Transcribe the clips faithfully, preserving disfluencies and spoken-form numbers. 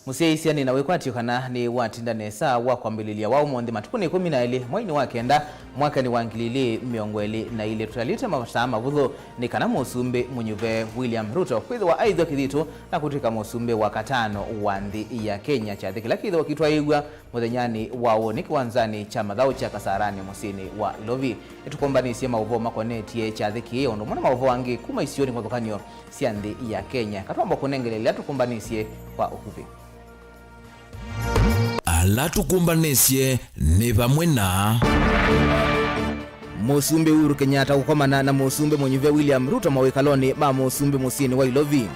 Mũsyaĩĩsya nĩ na wĩkwatyo kana nĩ watinda nesa wa kwambĩlĩlya wa ũmũnthĩ matukũ nĩ ĩkũmi na elĩ mweinĩ wa kenda mwakanĩ wa ngili ilĩ mĩongo ĩlĩ na ilĩ. Tũtalĩte masaa mavũthũ nĩ kana Mũsumbĩ mũnyuve William Ruto kwĩthĩwa aithwa kĩthitũ na kũtw'ĩka mũsumbĩ wa katano wa nthĩ ya Kenya. Kyathĩ kĩla kĩthĩwa kitwaĩw'a mũthenyanĩ wa ũnĩ kĩwanzanĩ kya mathaũ kya Kasarani mũsyĩnĩ wa Ilovi. Nĩtũkũmbanĩsye maũvoo makonetye kyathĩ kĩĩ, o ũndũ ũmwe na maũvoo angĩ kuma isionĩ kĩvathũkany'o sya nthĩ ya Kenya. Katwamba kũnengeleelya tũkũmbanĩsye kwa ũkuvĩ. Ala tũkũmbanĩsye nĩ vamwe na Mũsumbĩ Uhuru Kenyatta kũkomana na Mũsumbĩ mũnyuve William Ruto mawĩkalonĩ ma Mũsumbĩ mũsyĩnĩ wa Ilovi.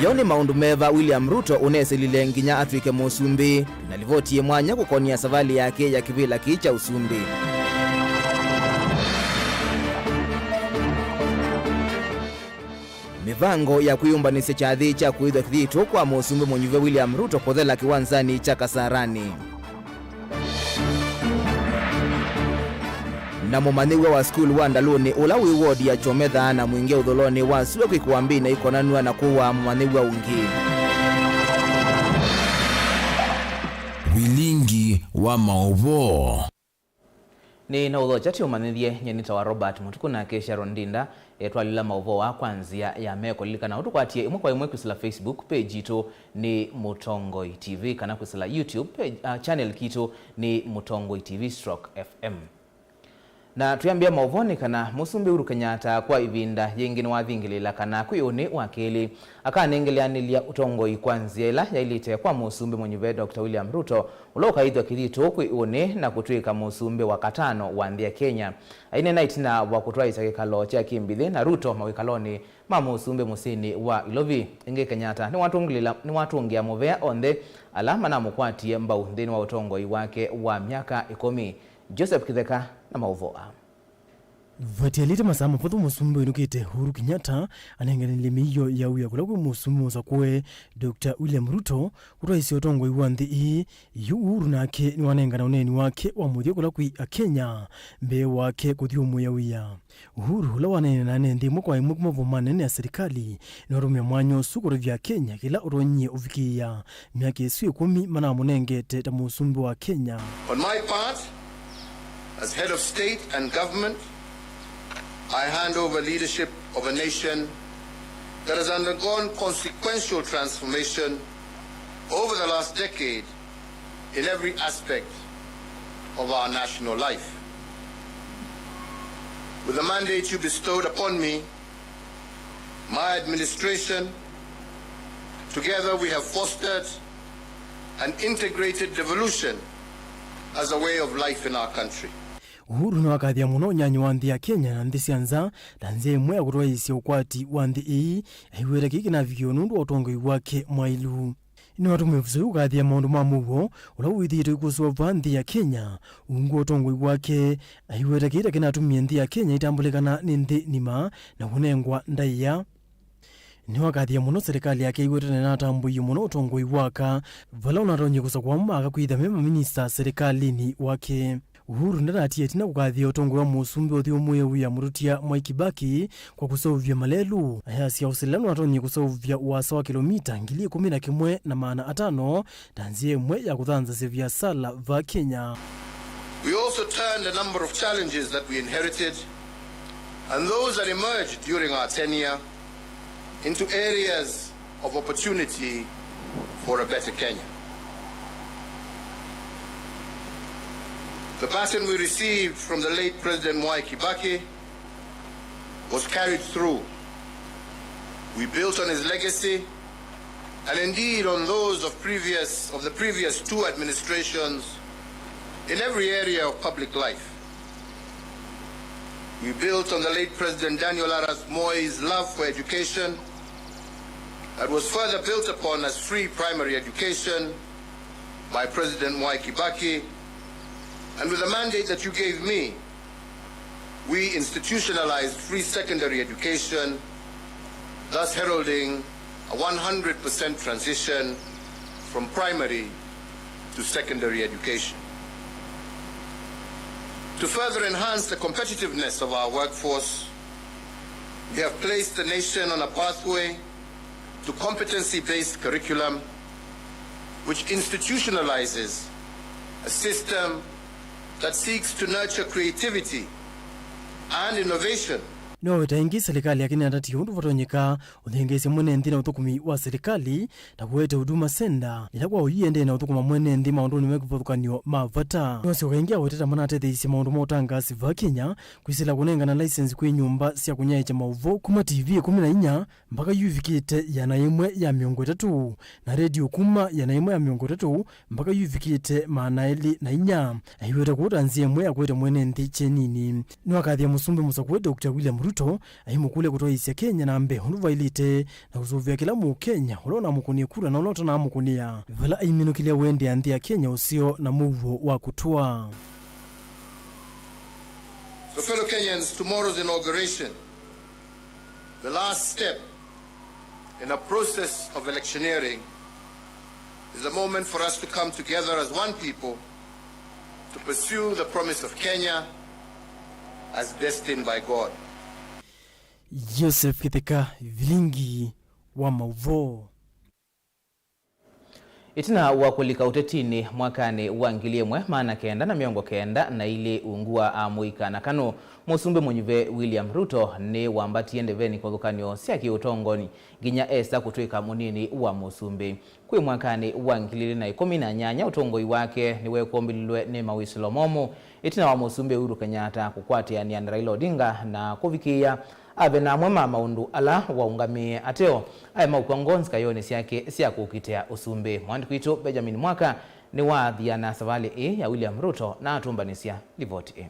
Yo nĩ maũndũ meva William Ruto ũnesilile nginya atw'ĩke mũsumbĩ? Na livoti yĩ mwanya kũkonia savalĩ yake ya kĩvĩla kĩĩ kya ũsumbĩ. Mĩvango ya kwĩyũmbanĩsya kyathĩ kya kũĩthwa kĩthitũ kwa mũsumbĩ mũnyuve William Ruto kũthela kĩwanzanĩ kya Kasarani. Na mũmanyĩw'a wa sukulu wa Ndalũnĩ ũla wĩ wodi ya Chometha na mwingĩ ũthũlonĩ wa sua kwĩkĩwa mbĩ na ikonanw'a na kũwaa mũmanyĩw'a ũngĩ. Vilingi wa maũvoo. Nĩ na ũthokya tĩ ũmanyĩthye, nyie nĩtawa Robert Mũtuku nake Sharon Ndinda. E, twalila maũvoo aa kwa nzĩa ya meko. Lilikana ũtũkwatie ĩmwe kwa ĩmwe kwĩsĩla Facebook page yitũ nĩ Mũtongoi T V, kana kwĩsĩla YouTube page, uh, channel kitũ nĩ Mũtongoi T V stroke F M. Na twĩambĩa maũvoo nĩ kana Mũsumbĩ Uhuru Kenyatta kwa ĩvinda yĩngĩ nĩwathingĩlĩĩla kana kwĩ ũnĩ wa kelĩ akanengeleanĩlya ũtongoi kwa nzĩa ĩla yaĩlĩte kwa mũsumbĩ mũnyuve Doctor William Ruto, ũla ũkaĩthwa kĩthitũ kwĩ ũnĩ na kũtw'ĩka mũsumbĩ wa katano wa nthĩ ya Kenya. Aineena ĩtina wa kũtwaĩĩsya kĩkalo kya kĩmbithĩ na Ruto mawĩkalonĩ ma mũsumbĩ mũsyĩnĩ wa Ilovi. Ĩngĩ, Kenyatta nĩwatũngĩlĩla, nĩwatũngĩa mũvea onthe ala manamũkwatie mbau nthĩnĩ wa ũtongoi wake wa myaka ĩkũmi. Joseph Kĩtheka na maũvoo aa. Vatialĩte masaa mavũthũ mũsumbĩ wĩnũkĩte Uhuru Kenyatta anenganĩlye mĩio ya wĩa kũla kwĩ mũsumbĩ mũsakũe Doctor William Ruto kũtwaĩĩsya ũtongoi wa nthĩ ĩĩ. Yu Uhuru nake nĩwanengana ũneeni wake wa mũthya kũla kwĩ Akenya mbee wake kũthyũmũĩa wĩa. Uhuru, ũla waneenanaa ne nthĩ ĩmwe kwa ĩmwe kuma voma nene ya serikali, nĩwatũmĩa mwanya ũsu kũtavya Akenya kĩla ũtonyie ũvikĩĩa myaka ĩsu ĩkũmi manamũnengete ta mũsumbĩ wa Kenya. On my part, as head of state and government, I hand over leadership of a nation that has undergone consequential transformation over the last decade in every aspect of our national life. With the mandate you bestowed upon me, my administration, together we have fostered an integrated devolution as a way of life in our country. Uhuru nĩwakathĩa mũno ũnyanyi wa nthĩ ya Kenya na nthĩ sya nza ta nzĩa ĩmwe ya kũtwaĩĩsya ũkwati wa nthĩ ĩĩ. Aiweta kĩĩ kĩnavikiwe nũndũ wa ũtongoi wake mwaĩlu. Nĩwatũmie ũvisa ũyũ ũkathĩa maũndũ ma mũuo ũla wĩthĩĩtwe ũikũsũa vaa nthĩ ya Kenya. Ungu wa ũtongoi wake, aiweta kĩĩ ta kĩnatumie nthĩ ya Kenya ĩtambũlĩkana nĩ nthĩ nima na kũnengwa ndaĩa. Nĩwakathĩa mũno serikali yake aiweta na ĩnatambũie mũno ũtongoi waka, vala ũnatonyie kũsakũa amwe ma aka kwĩtha me maminista serikalini wake. Uhuru ndanatie ĩtina kũkathĩa ũtongoi wa mũsumbĩ ũthyũmũĩe wĩa mũtũtia Mwai Kibaki kwa kũseũvya malelũ, ayasya ũsila nũatonyie kũseũvya ũasa wa kĩlomita ngili ĩkũmi na kĩmwe na maana atano ta nzĩa ĩmwe ya kũthanzasya viasala va Kenya. We also turned a number of challenges that we inherited and those that emerged during our tenure into areas of opportunity for a better Kenya. The baton we received from the late President Mwai Kibaki was carried through. We built on his legacy and indeed on those of previous, of the previous two administrations in every area of public life. We built on the late President Daniel Arap Moi's love for education that was further built upon as free primary education by President Mwai Kibaki, and with the mandate that you gave me, we institutionalized free secondary education, thus heralding a one hundred percent transition from primary to secondary education. To further enhance the competitiveness of our workforce, We have placed the nation on a pathway to competency-based curriculum, which institutionalizes a system that seeks to nurture creativity and innovation. Nĩwaweta ĩngĩ, silikalĩ yake nĩyatatie ũndũ vatonyeka ũthengeesya mwene nthĩ na ũthũkũmi wa silikalĩ, ta kũete Huduma Center, ĩla kwa ũiĩ ĩendee na ũthũkũma mwene nthĩ maũndũnĩ me kĩvathũkany'o ma vata. Nĩwasyoka ĩngĩ awetete manatetheeisye maũndũ ma ũtangaasi vaa Kenya, kwĩsĩla kũnengana license kwĩ nyũmba sya kũnyaĩĩkya maũvoo kuma T V ĩkũmi na inya mpaka yu ĩvikĩte ĩana yĩmwe ya mĩongo ĩtatũ, na redio kuma ĩana yĩmwe ya mĩongo ĩtatũ mpaka yu ĩvikĩte maana elĩ na inya. Aiweta kũu ta nzĩa ĩmwe ya kũete mwene nthĩ kyenini. Nĩwakathĩa Mũsumbĩ mũsakũe Doctor William Ruto, aimũkũlya kũtwaĩĩsya Kenya na mbee ũndũ vaĩlĩte, na kũsũvĩa kĩla Mũkenya ũla ũnamũkũnie kura na ũla ũtanamũkũnĩa, vala aiminũkĩlya wendea nthĩ ya Kenya ũseo na mũuo wa kũtũa. So, fellow Kenyans, tomorrow's inauguration, the last step in a process of electioneering, is a moment for us to come together as one people to pursue the promise of Kenya as destined by God. Joseph Kĩtheka, Vilingi wa Maũvoo. Ĩtina wa kũlika ũtetinĩ mwakanĩ wa ngili ĩmwe maana kenda na mĩongo kenda na ilĩ ungu wa amũika na kanũ, Mũsumbĩ mũnyuve William Ruto nĩwambatie ndeveni kĩvathũkany'o sya kĩũtongoni nginya esa kũtw'ĩka mũnini wa mũsumbĩ. Kwĩ mwakanĩ wa ngili ilĩ na ĩkũmi na nyanya, ũtongoi wake nĩwekwombililwe nĩ mawĩsĩlo momũ, ĩtina wa Mũsumbĩ Uhuru Kenyatta kũkwatĩanĩa na Raila Odinga na kũvikĩĩa avena amwe ma maũndũ ala waũngamĩe ateo aĩ maũkw'a ngoo nzikayonĩ syake sya kũkitĩa ũsumbĩ. Mwandĩki witũ Benjamin Mwaka nĩwaathie na savalĩ ĩĩ ya William Ruto na atũmbanĩsya livoti ĩĩ.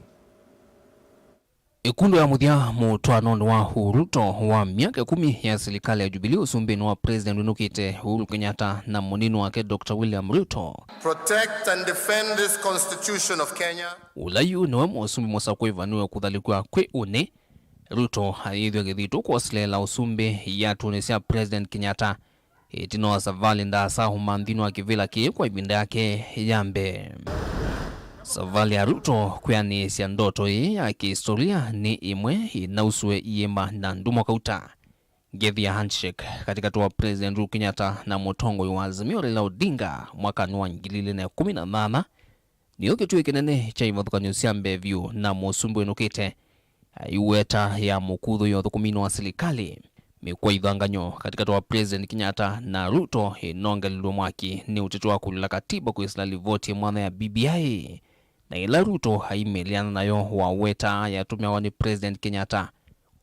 Ĩkundũ ya mũthya mũtwaanonĩ wa Ruto wa myaka ĩkũmi ya silikalĩ ya Jubilee ũsumbĩnĩ wa President wĩnũkĩte Uhuru Kenyatta na mũnini wake Doctor William Ruto. Protect and defend this constitution of Kenya. Ũla yu nĩwe mũsumbĩ mũsakũe vanĩwe kũthalĩkw'a kwĩ ũnĩ. Ruto ayĩthw'a kĩthitũ kwoseleela ũsumbĩ iatũnĩ sya President Kenyatta. Ĩtina wa savalĩ ndaasa ũmanthini wa kĩvĩla kĩĩ kwa ĩvinda yake ya mbee. Savalĩ ya Ruto kwĩanĩĩsya ndoto ĩĩ ya kĩhistoria nĩ ĩmwe ĩnausũe iĩma na ndumo kauta. Ngethi ya handshake katĩkatĩ wa President Uhuru Kenyatta na mũtongoi wa Azimio Raila Odinga mwakanĩ wa ngili ilĩ na ĩkũmi na nyanya nĩyo kĩtuĩ kĩnene kya ivathũkany'o sya mbee vyũ na mũsumbĩ wĩnũkĩte aiweta ya mũkuthũi ũthũkũminĩ wa silikalĩ. Mĩkwa ithangany'o katĩkatĩ wa President Kenyatta na Ruto ĩnongelelw'e mwaki nĩ ũteti wa kũlila katiba kwĩsĩla livoti ya mwanya ya B B I, na ĩla Ruto aimĩlĩana nayo wawetaa yatũmĩawa nĩ President Kenyatta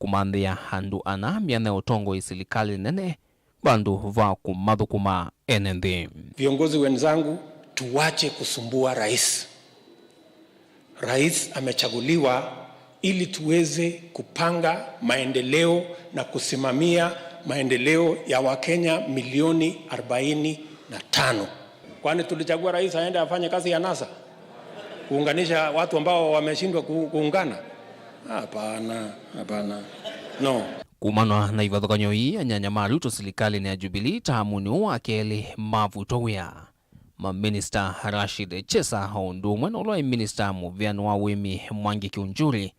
kũmanthĩa andũ ana myanya ya ũtongoi silikalĩ nene vandũ va kũmathũkũma ene nthĩ. Viongozi wenzangu, tuwache kusumbua rais. Rais amechaguliwa ili tuweze kupanga maendeleo na kusimamia maendeleo ya Wakenya milioni arobaini na tano. Kwani tulichagua rais aende afanye kazi ya NASA? Kuunganisha watu ambao wameshindwa ku-, kuungana? Hapana, hapana. No. Kumanwa na ivathũkany'o ii, anyanya ma Ruto silikalĩnĩ ya Jubilee taamunĩ ũũ wa kelĩ mavutwa wĩa. Maminista Rashid Chesa o ũndũ ũmwe na ũla waĩ minista mũvĩanĩ wa ũĩmi Mwangi Kiunjuri.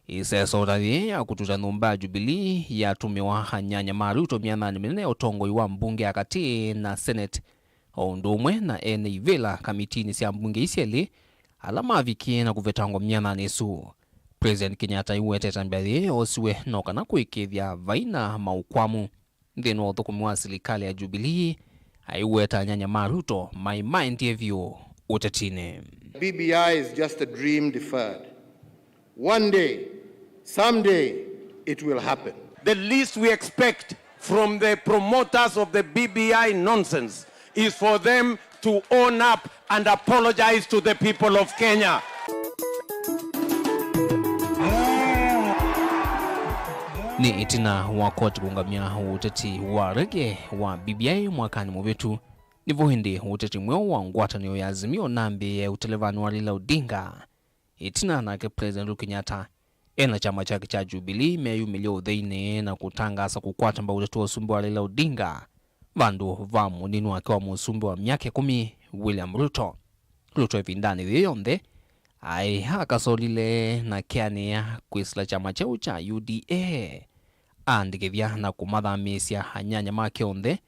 Ĩseso ta yĩĩ ya kũtuta nyũmba ya Jubilee yatũmĩwa anyanya ma Ruto myanyanĩ mĩnene ya ũtongoi wa mbunge ya katĩ na Senate, o ũndũ ũmwe na ene ivĩla kamitinĩ sya mbunge ii syelĩ ala mavikie na kũvetangwa myanyanĩ ĩsu. President Kenyatta aiwetete mbĩa yĩĩ yoosiwe no kana kũĩkĩĩthya vai na maũkwamu nthĩnĩ wa ũthũkũmi wa silikalĩ ya Jubilee, aiweta anyanya ma Ruto maĩ maendie vyũ ũtetinĩ. B B I is just a dream deferred. One day, someday, it will happen. The least we expect from the promoters of the B B I nonsense is for them to own up and apologize to the people of Kenya. Nĩ ĩtina wa koti kũũngamya ũteti wa rege wa B B I mwakanĩ mũvĩtu, nĩvo ĩndĩ ũteti mweũ wa ngwatanĩo ya Azimio nambĩĩe ũtelevanĩ wa Raila Odinga. Ĩtina nake President Uhuru Kenyatta ena kyama kyake kya Jubilee meyumĩlya ũtheinĩ na kũtangaasa kũkwata mbau ũteti wa ũsumbĩ wa Raila Odinga vandũ va mũnini wake wa mũsumbĩ wa myaka ĩkũmi, William Ruto. Ruto ĩvindanĩ yĩĩ yonthe aĩ akasolile na keanĩa kwĩsĩla kyama kyeũ kya U D A. aandĩkĩthya na kũmathamĩĩsya anyanya make onthe,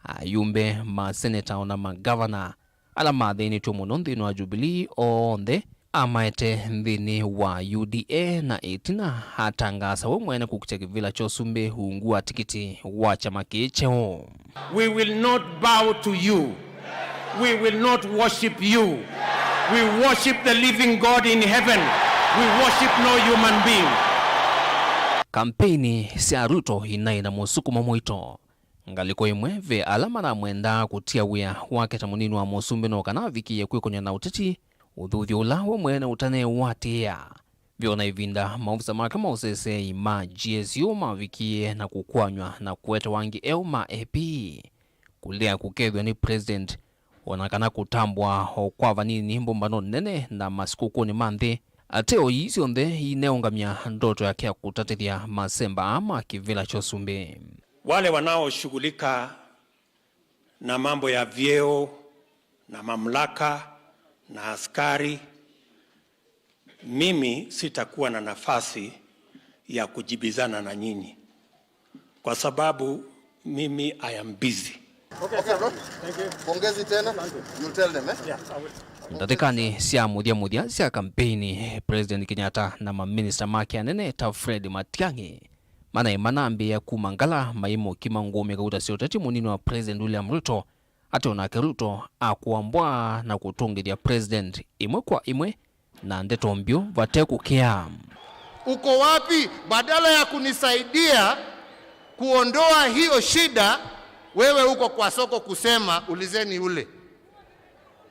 ayumbe, maseneta, o na mangavana ala mathĩnĩtw'e mũno nthĩnĩ wa Jubilee onthe, amaete nthĩnĩ wa U D A, na ĩtina atangaasa we mwene kũkita kĩvĩla kya ũsumbĩ ungu wa tikiti wa kyama kĩĩ kyeũ. We will not bow to you. We will not worship you. We worship the living God in heaven. We worship no human being. Kampeini sya Ruto inaĩ na mũsukumo mũito. Ngalĩko ĩmwe ve ala manamwendaa kũtia wĩa wake ta mũnini wa mũsumbĩ no kana avikĩĩe kwĩkony'a na ũteti, ũthuthyo ũla we mwene ũtaneũatĩĩa. Ve o na ĩvinda maovisa make ma ũseseei ma G S U mavikĩĩe na kũkũanw'a na kũetawa angĩ eũ ma A P, kũlea kũkethw'a nĩ President, o na kana kũtambwa o kwa vanini mbũmbano nene na masikũkũnĩ ma nthĩ. Ateo ii syonthe ineũngamya ndoto yake ya kũtatĩthya masemba aa ma kĩvĩla kya ũsumbĩ. Wale wanaoshughulika na mambo ya vyeo na mamlaka na askari, mimi sitakuwa na nafasi ya kujibizana na nyinyi, kwa sababu mimi, I am busy. Okay, bro. Thank you. Pongezi tena. Asante. You'll tell them, eh? Yeah, I will. Ndatĩkanĩ sya mũthya mũthya sya kampeini, President Kenyatta na maminista make anene ta Fred Matiang'i manaĩ manambĩĩa kuma ngala maimũkima ngũmĩ kauta sya ũteti mũnini wa President William Ruto, atĩ o nake Ruto akũambwa na kũtũngĩthya President ĩmwe kwa ĩmwe na ndeto mbyũ vate kũkĩa. Uko wapi? Badala ya kunisaidia kuondoa hiyo shida, wewe uko kwa soko kusema, "Ulizeni ule."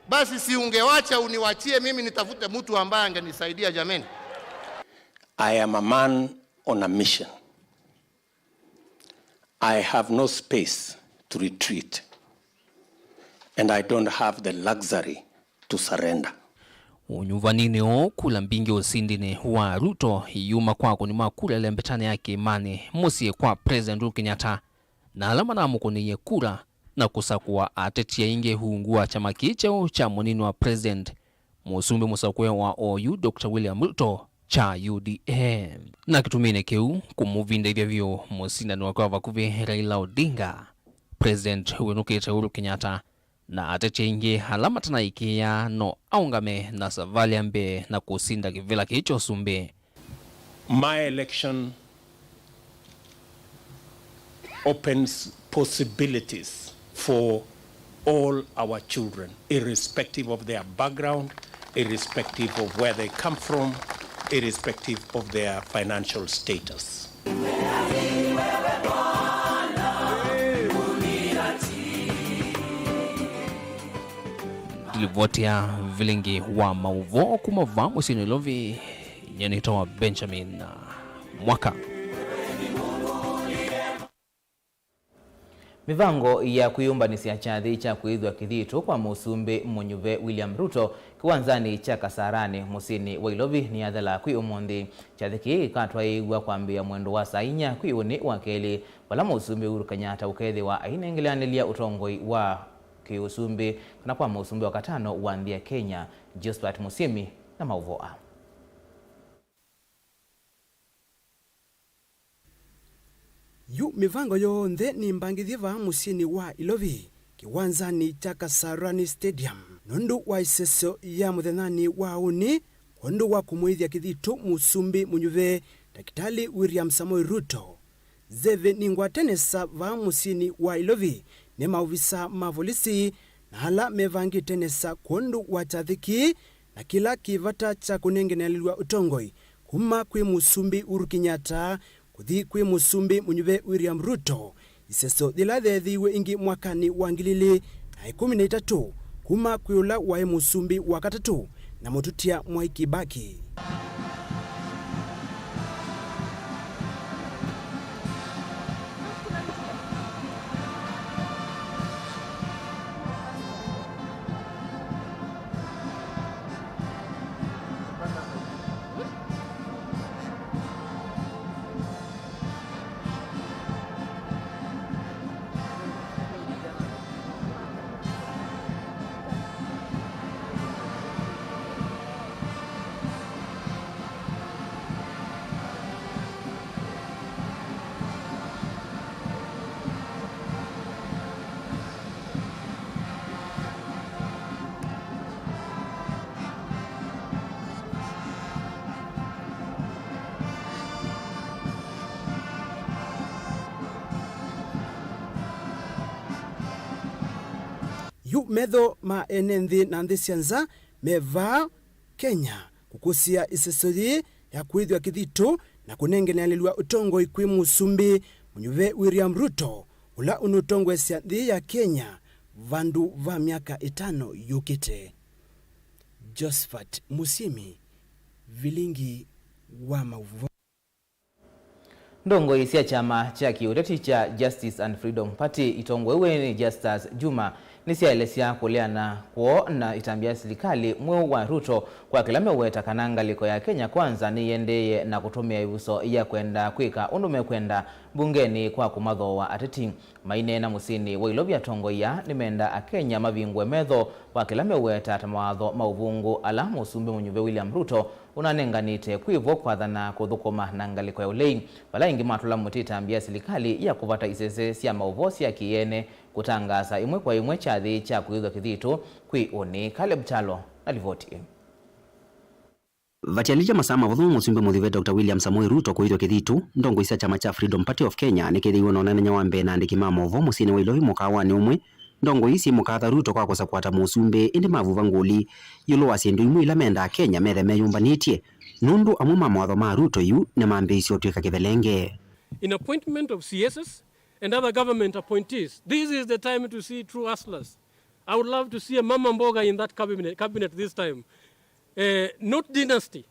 Basi si ungewacha uniwachie mimi nitafute mtu ambaye angenisaidia jameni? I am a man on a mission. I have no space to retreat, and I don't have the luxury to surrender. Ũnyuvaninĩ ũũ, kula mbingĩ ũsindinĩ wa Ruto iyuma kwa akũni ma kula ĩlembetanĩ ya kĩĩmanĩ mũsyĩ kwa President Uhuru Kenyatta, na ala manamũkũnĩie kura na kũsakũa ateti aingĩ ungu wa kyama kĩĩ kyeũ kya mũnini wa President, mũsumbĩ mũsakũe wa oyu, Doctor William Ruto, kya U D A. Na kĩtuminĩ kĩu kũmũvindaĩthya vyũ mũsindani wake wa vakuvĩ, Raila Odinga, President wĩnũkĩte Uhuru Kenyatta na ateti aingĩ ala matanaĩkĩĩa no aũngame na savalĩ ya mbee na kũsinda kĩvĩla kĩĩ kya ũsumbĩ. My election opens possibilities for all our children, irrespective of their background, irrespective of where they come from, irrespective of their financial status. Ndilivoti ya vilingi wa maũvoo kuma vaa mũsyĩ Nairobi, nyie nĩtawa Benjamin Mwaka. Mĩvango ya kwĩyũmbanĩsya kyathĩ kya kwĩthwa kĩthitũ kwa Mũsumbĩ mũnyuve William Ruto kĩwanzanĩ kya Kasarani mũsyĩnĩ wa Ilovi nĩyathela kwĩ ũmũnthĩ. Kyathĩ kĩĩ kĩkatwaĩĩw'a kwambĩĩa mwendo wa saa inya kwĩ ũnĩ wa kelĩ, vala Mũsumbĩ Uhuru Kenyatta ũkethĩwa ainengeleanĩlya ũtongoi wa kĩũsumbĩ kana kwa Mũsumbĩ wa katano wa nthĩ ya Kenya, Josphat Mũsyĩmi, na maũvoo aa. Yu mĩvango yonthe nĩmbangĩthye vaa mũsyĩnĩ wa Ilovi, kĩwanzanĩ kya Kasarani Stadium, nũndũ wa ĩsesyo ya mũthenyanĩ wa ũnĩ, kwondũ wa kũmwĩthya kĩthitũ Mũsumbĩ mũnyuve, Ndakĩtalĩ William Samoei Ruto. Nzeve nĩ ngwate nesa vaa mũsyĩnĩ wa Ilovi nĩ maovisa ma volisi na ala mevangĩte nesa kwondũ wa kyathĩ kĩĩ, na kĩla kĩ vata kya kũnengenealĩlw'a ũtongoi kuma kwĩ Mũsumbĩ Uhuru Kenyatta kũthi kwĩ Mũsumbĩ mũnyuve William Ruto, ĩsesyo yĩla yeethĩiwe ĩngĩ mwakanĩ wa ngili ilĩ na ĩkũmi na itatũ kuma kwĩ ũla waĩ mũsumbĩ wa katatũ na mũtũtia Mwai Kibaki. Metho ma ene nthĩ na nthĩ sya nza me vaa Kenya kũkũsĩa ĩseso yĩĩ ya kũĩthw'a kĩthito na kũnengeneanĩlw'a ũtongoi kwĩ Mũsumbĩ mũnyuve William Ruto, ũla ũnũtongoesya nthĩ ya Kenya vandũ va myaka ĩtano yũkĩte. Josephat Mũsyĩmi, Vilingi wa Maũvoo. Ndongoi sya kyama kya kĩũteti kya Justice and Freedom Party itongoew'e nĩ Justus Juma nĩsyaelesya kũleana kwoo na ĩtambya ya silikalĩ mweũ wa Ruto kwa kĩla meũweta kana ngalĩko ya Kenya Kwanza nĩyĩendeeye na kũtũmĩa ĩvuso ya kwenda kwĩka ũndũ mekwenda mbungenĩ kwa kũmathooa ateti. Maineena mũsyĩnĩ wa Ilovi, atongoi aa nĩmenda Akenya mavingũe metho wa kĩla meũweta ta mawatho ma ũvũngũ ala Mũsumbĩ mũnyuve William Ruto ũnanenganĩte kwĩ vo kwathana kũthũkũma na ngalĩko ya ũlei, vala ĩngĩ matũla mũtĩ ĩtambya ya silikalĩ ya kũvata isese sya maũvoo sya kĩ-ene kũtangaasa ĩmwe kwa ĩmwe kyathĩ kya kũĩthw'a kĩthito kwĩ ũnĩ. Caleb Kyalo na livoti ĩĩ. Vatialilya masaa mavũthũ Mũsumbĩ mũnyuve Doctor William Samoei Ruto kũĩthw'a kĩthito, ndongoi sya kyama kya Freedom Party of Kenya nĩkethĩiwe na ũneenany'a wa mbee na andĩki ma maũvoo mũsyĩnĩ wa Ilovi mũkaawanĩ ũmwe. Ndongoi ii syĩmũkatha Ruto kwa kũsakũa ta mũsumbĩ, ĩndĩ mavuva ngũli ĩũlũ wa syĩndũ imwe ila mendaa Akenya methe meyũmbanĩtye, nũndũ amwe ma mawatho ma Ruto yu nĩmambĩĩisye ũtw'ĩka kĩvelenge. In appointment of C Ss and other government appointees, this is the time to see true hustlers. I would love to see a mama mboga in that cabinet, cabinet this time. Eh, not dynasty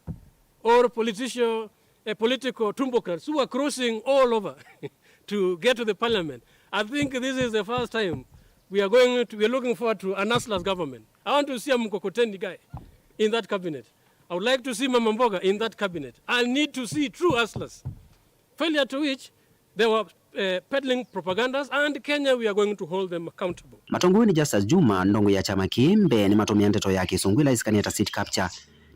or politicial, eh, political tumbocrats who are crossing all over to get to the parliament. I think this is the first time we are going to, we are looking forward to an hustler's government. I want to see a mkokoteni guy in that cabinet. I would like to see mama mboga in that cabinet. I need to see true hustlers. Failure to which they were, eh, peddling propagandas, and Kenya, we are going to hold them accountable. Matongoew'e nĩ Justus Juma, ndongoi ya kyama kĩĩ, mbee nĩmatũmĩa ndeto ya kĩsũngũ ĩla ĩsikanie ta state capture,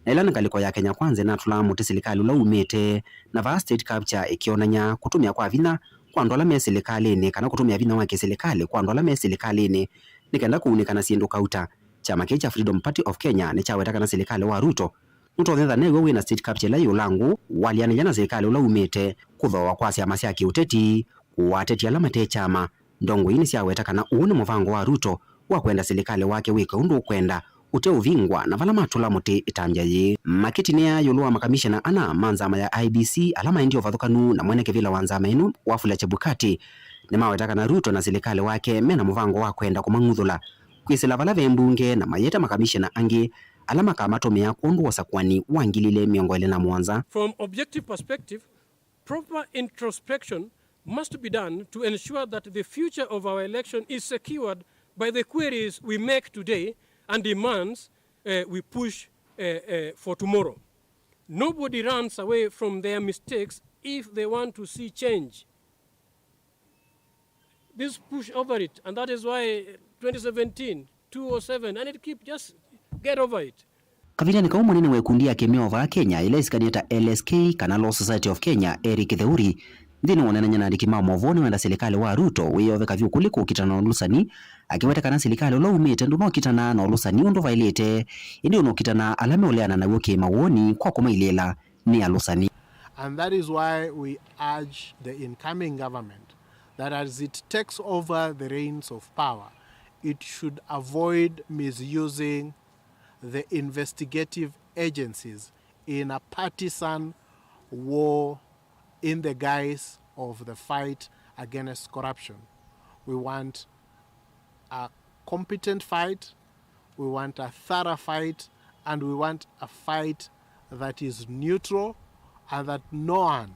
na ĩla nĩ ngalĩko ya Kenya Kwanza ĩnatũlaa mũtĩ silikalĩ ũla umĩte, na vaa state capture ĩkĩonany'a kũtũmĩa kwa vinya kwa andũ ala me silikalĩnĩ kana kũtũmĩa vinya wa kĩsilikalĩ kwa andũ ala me silikalĩnĩ nĩ kenda kũunĩka na syĩndũ kauta. Kyama kĩĩ kya Freedom Party of Kenya nĩkyaweta kana silikalĩ wa Ruto nũtonya ĩtha new'o wĩ na state capture ĩla yĩ ũlangũ, waleanĩlya na silikalĩ ũla umĩte, kũthooa kwa syama sya kĩũteti, kũua ateti ala mate kyama. Ndongoi ii nĩsyaweta kana ũũ nĩ mũvango wa Ruto wa kwenda silikalĩ wake wĩke ũndũ ũkwenda, ũteũvingwa na vala matũla mũtĩ ĩtambya yĩĩ. Makĩtinĩa ĩũlũ wa makamishena ana ma nzama ya I E B C ala maendie ũvathũkanu na mwene kĩvĩla wa nzama ĩno, Wafula Chebukati, nĩmaweta kana Ruto na silikalĩ wake mena mũvango wa kwenda kũmang'uthũla kwĩsĩla vala ve mbunge na mayĩta makamishena angĩ ala makamatũmĩa kwondũ wa ũsakũani wa ngili ilĩ mĩongo ĩlĩ na mũonza. From objective perspective, proper introspection must be done to ensure that the future of our election is secured by the queries we make today and demands, eh, we push, eh, eh, for tomorrow. Nobody runs away from their mistakes if they want to see change. This push over it, and that is why twenty seventeen, two oh seven, and it keep, just get over it. Kavindanĩ kau, mũnene wa ĩkundi ya kĩmeo vaa Kenya ĩla ĩsikanie ta L S K kana Law Society of Kenya, Eric Theuri, nthĩnĩ wa ũneenany'a na andĩki ma maũvoo nĩwenda silikalĩ wa Ruto wĩyove kavyũ kũlĩ kũkitana na ũlũsani, akĩweta kana silikalĩ ũla umĩte ndũnokitana na ũlũsani ũndũ vaĩlĩte, ĩndĩ ũnokitana ala meũleana naw'o kĩ-mawoni kwa kũmailĩĩla nĩ alũsani. And that is why we urge the incoming government that as it takes over the reins of power, it should avoid misusing the investigative agencies in a partisan war in the guise of the fight against corruption. We want a competent fight, we want a thorough fight, and we want a fight that is neutral and that no one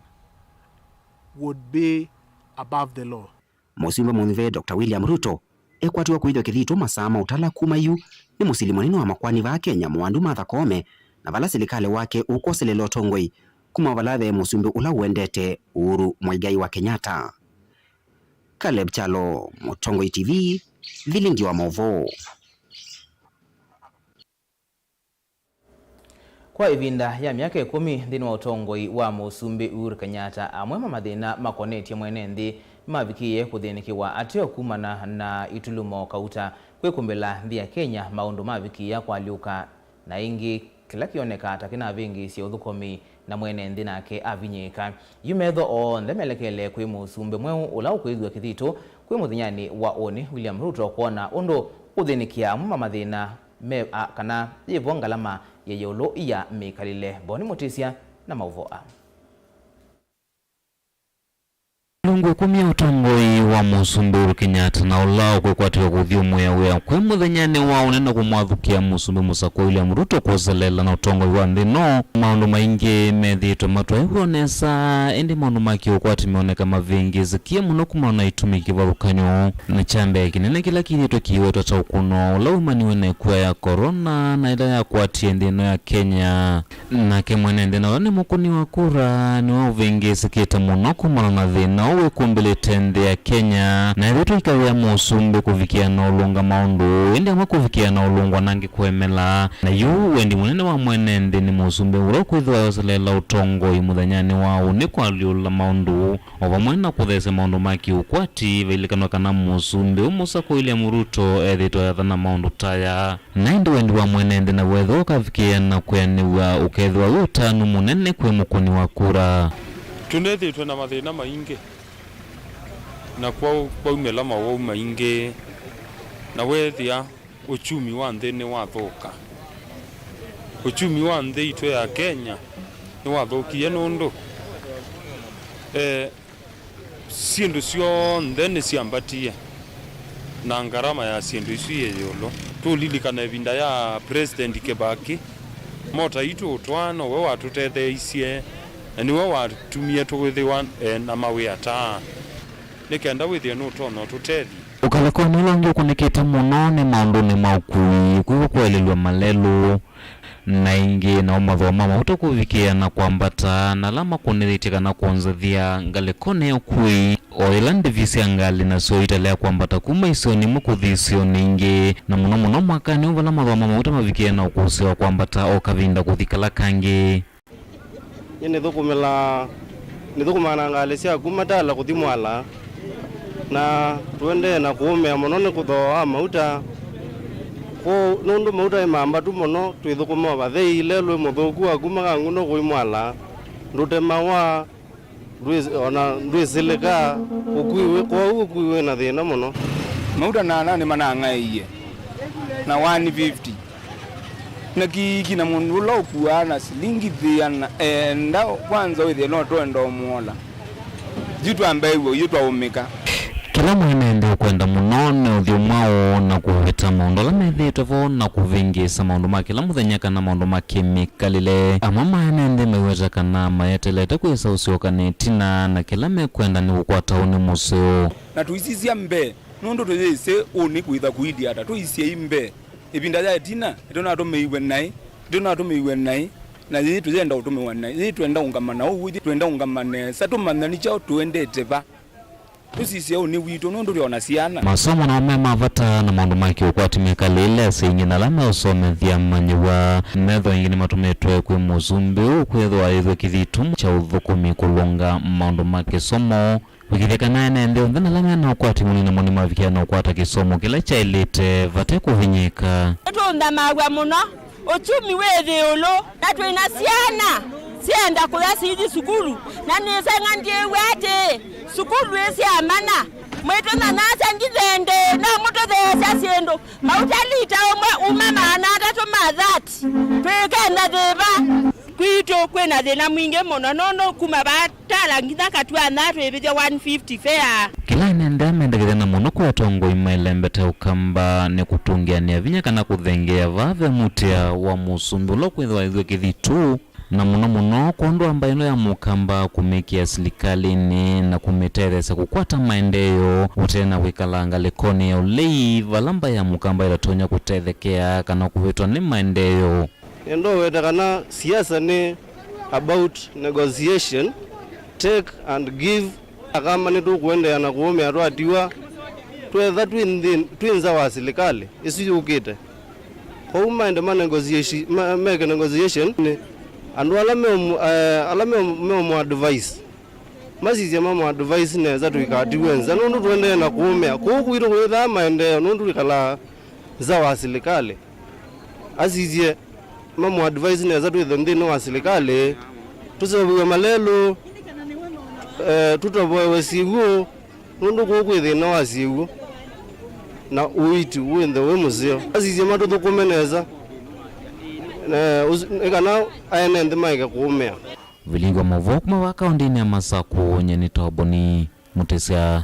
would be above the law. Mũsumbĩ mũnyuve Doctor William Ruto ekwatiwa kũĩthw'a kĩthitũ masaa ma ũtala kuma yu nĩ mũsili mũnene wa makoani vaa Kenya, Mũwandu Martha Koome, na vala silikalĩ wake ũkwoselela ũtongoi kuma vala ve mũsumbĩ ũla ũendete, Uhuru Muigai wa Kenyatta. Caleb Kyalo, Mũtongoi T V, vilingi wa maũvoo. Kwa ĩvinda ya myaka ĩkũmi nthĩnĩ wa ũtongoi wa Mũsumbĩ Uhuru Kenyatta, amwe ma mathĩna makonetye mwene nthĩ nĩmavikĩie kũthĩnĩkĩwa ateo kumana na itulumo kauta kwĩkũmbĩla nthĩ ya Kenya, maũndũ mavikĩĩa kũalyũka, na ĩngĩ kĩla kĩoneka ta kĩnavĩngĩĩsye ũthũkũmi na mwene nthĩ nake avinyĩĩka. Yu metho onthe melekele kwĩ mũsumbĩ mweũ ũla ũkwĩthw'a kĩthitũ kwĩ mũthenyanĩ wa ũnĩ, William Ruto, kwona ũndũ Kũthĩnĩkĩa amwe ma mathĩna me a, kana yĩvo ngalama ya ĩũlũ ya mĩkalĩle. Boni Mũtĩsya na maũvoo aa. Ilungu ĩkũmi ya ũtongoi wa Mũsumbĩ Uhuru Kenyatta na ũla ũkwĩkwatĩw'a kũthyũmũĩa wĩa kwĩ mũthenyanĩ wa ũnene kũmwathũkĩa Mũsumbĩ mũsakũa William Ruto kwoselela na ũtongoi wa nthĩ ĩno, maũndũ maingĩ methĩĩtwe matwaĩw'a nesa, ĩndĩ maũndũ ma kĩũkwati meoneka mavĩngĩĩsĩkie mũno kumana na itumi kĩvathũkany'o. Na kya mbee kĩnene kĩla kĩthĩĩtwe kĩwetwa ta ũkũno ũla wumaniwe na ĩkua ya corona na ĩla yakwatie nthĩ ĩno ya Kenya. Nake mwene nthĩ na ũla nĩ mũkũni wa kura nĩwe ũvĩngĩĩsĩkĩte mũno kumana na thĩna ũũ wĩkumbĩlĩte nthĩ ya Kenya, na ethĩĩtwe ikaĩa Mũsumbĩ kũvikĩa na ũlũnga maũndũ, ĩndĩ amwe kũvikĩa na ũlũngwa na angĩ kũemela. Na yu wendi mũnene wa mwene nthĩ nĩ Mũsumbĩ ũla ũkwĩthĩwa eoseleela ũtongoi mũthenyanĩ wa ũnĩ kũalyũla maũndũ, o vamwe na kũthesya maũndũ ma kĩũkwati. Vailikanwa kana Mũsumbĩ ũmũsakũa William Ruto ethĩĩtwe ayathana maũndũ ta aya. Na ĩndĩ wendi wa mwene nthĩ naw'o ethĩwa ũkavikĩĩa na kwĩanĩw'a ũkethĩwa wĩ ũtanu mũnene kwĩ mũkũni wa kura. Tũnethĩĩtwe na mathĩna maingĩ, na kwa-, kwaumĩla mawau maingĩ, na weethĩa ũkyumi wa nthĩ nĩwathũka. Ũkyumi wa nthĩ itũ ya Kenya nĩwathũkie nũndũ, eh, syĩndũ syonthe nĩsyambatie, na ngarama ya syĩndũ isu yĩ ĩũlũ. Tũlilikana ĩvinda ya President Kibaki, mota itũ ũtwaa nowe watũtetheeisye, na nĩwe watumie tũkwĩthĩwa, eh, na mawĩa taa, nĩ kenda wĩthĩe nũtonya ũtũtethya. Ũkalĩkonĩ ũla ũngĩ ũkũnĩkĩte mũno nĩ maũndũnĩ ma ũkui, kwĩw'a kwaĩlĩlw'a malelũ. Na ĩngĩ, nao mathooa ma mauta kũvikĩĩa na kwambata, na ala makũnĩthĩtye kana kwonzethya ngalĩkonĩ ya ũkui, o ĩla ndĩvi sya ngalĩ nasyo italea kwambata kuma isionĩ imwe kũthi isionĩ ingĩ, na mũno mũno mwakanĩ ũũ vala mathooa ma mauta mavikĩĩa na ũkũsĩ wa kwambata o kavinda kũthi kala kangĩ. Nyie nĩthũkũmĩlaa, nĩthũkũmaa na ngalĩ sya kuma Tala kũthi Mwala, na tũendee na kũũmĩa mũno nĩ kũthooa wa mauta. Kwoou nũndũ mauta nĩ mambatu mũno, twĩthũkũma o vathei, lelũ wĩ mũthũku wa kuma Kangũndũ kũi Mwala, ndũtemawa, ndwĩ-, ona ndwĩsĩlĩka, ũkui wĩ, kwoou ũkui wĩ na thĩna mũno. Mauta nana nĩmanang'aĩie na one fifty. Na kĩiki na mũndũ ũla ũkuaa na silingi thĩana enda kwanza wĩthĩe no twenda ũmũola. Yu twambaĩw'a yu twaũmĩka. Kĩla mwene nthĩ ũkwenda mũno nĩ ũthyũmũa ũũ na kũvĩta maũndũ ala methĩĩtwe vo na kũvĩngĩĩsa maũndũ ma kĩla mũthenya kana maũndũ ma kĩmĩkalĩle. Amwe ma ene nthĩ maiweta kana mayetelete kwĩsa ũsyoka nĩ ĩtina na kĩla mekwenda nĩ kũkwata ũnĩ mũseo. Na tũisisya mbee nũndũ tũyĩsĩ ũnĩ kwĩtha kũilyĩ ata, tũisyei mbee. Ĩvinda ya ĩtina, nĩtũnatũmĩiwe naĩ, nĩtũnatũmĩiwe naĩ, na yĩĩ tũyenda ũtũmĩwa naĩ, yĩĩ twenda ũngama na ũu, yĩĩ twenda ũngama nesa, tũmanya nĩ kyaũ tũendete va. Tũsisye ũnĩ witũ, nũndũ twĩ o na syana. Masomo namo me ma vata, na maũndũ ma kĩũkwati mekalĩle asyai aingĩ na ala meũsomethya amanyĩw'a. Metho aingĩ nĩmatũmĩtwe kwĩ mũsumbĩ ũũ kwĩthĩwa aĩthw'a kĩthitũ kya ũthũkũmi kũlũnga maũndũ ma kĩsomo. Kũĩkĩĩthya kana ene nthĩ onthe na ala me na ũkwati mũnini mũno nĩmavikĩa na ũkwata kĩsomo kĩla kyaĩlĩte vate kũvinyĩĩka. Nĩtũnthamaw'a mũno, ũkyumi wĩ ĩũlũ, na twĩ na syana syenda kũya sithi sukulu, na nĩseng'a ndyĩw'a atĩĩ, sukulu ĩ sya mana, mwĩtũnyanyaasya ndithendĩ, no mũtũtheesya syĩndũ, mauta lita ũmwe uma maana atatũ ma thati, twĩkenda thĩva? Kwitũ kwĩ na thĩna mwingĩ mũno, nũndũ kuma vaa Tala nginya Katuanza twĩvĩthya one fifty fare. Kĩla ene nthĩ mendekethya na mũno kwĩ atongoi mailembete Ũkamba nĩ kũtũngĩanĩa vinya kana kũthengeea vaa ve mũtĩa wa mũsumbĩ ũla ũkwĩthĩwa aĩthw'a kĩthitũ, na mũno mũno kwondũ wa mbaĩ ĩno ya Mũkamba kũmĩkĩa silikalĩnĩ na kũmĩtetheesya kũkwata maendeeo ũtee na kwĩkala ngalĩkonĩ ya ũlei vala mbaĩ ya Mũkamba ĩtatonya kũtethekea kana kũvĩtwa nĩ maendeeo. Nĩenda ũweta kana siasa nĩ about negotiation, take and give. Akamba nĩtũkũendeea na kũũmĩa twatiwa twetha twĩ nthĩ, twĩ nza wa silikalĩ ĩsu yũkĩte. Kwoou maende ma negotiation, ma-, meke negotiation nĩ andũ ala meũmũ-, eh, ala meũmũ-, meũmũ advise. Masisye mamũ advise nesa tũikatiwe nza nũndũ tũendee na kũũmĩa. Kũu kwitũ kũyĩthaa maendeeo nũndũ twĩkalaa nza wa silikalĩ. Asisye mamũ advise nesa twĩthe nthĩnĩ wa silikalĩ, tũseũvĩw'e malelũ, eh, tũtovoewe syĩw'ũ, nũndũ kũu kwĩ thĩna wa syĩw'ũ. Na ũiiti wĩ nthĩ wĩ mũseo. Asisye matũthũkũme nesa, na ũs-, nĩ kana aene nthĩ maeke kũũmĩa. Vilingi wa maũvoo kuma vaa kaũntĩnĩ ya Masakũ, nyie nĩ Toboni Mũtĩsya.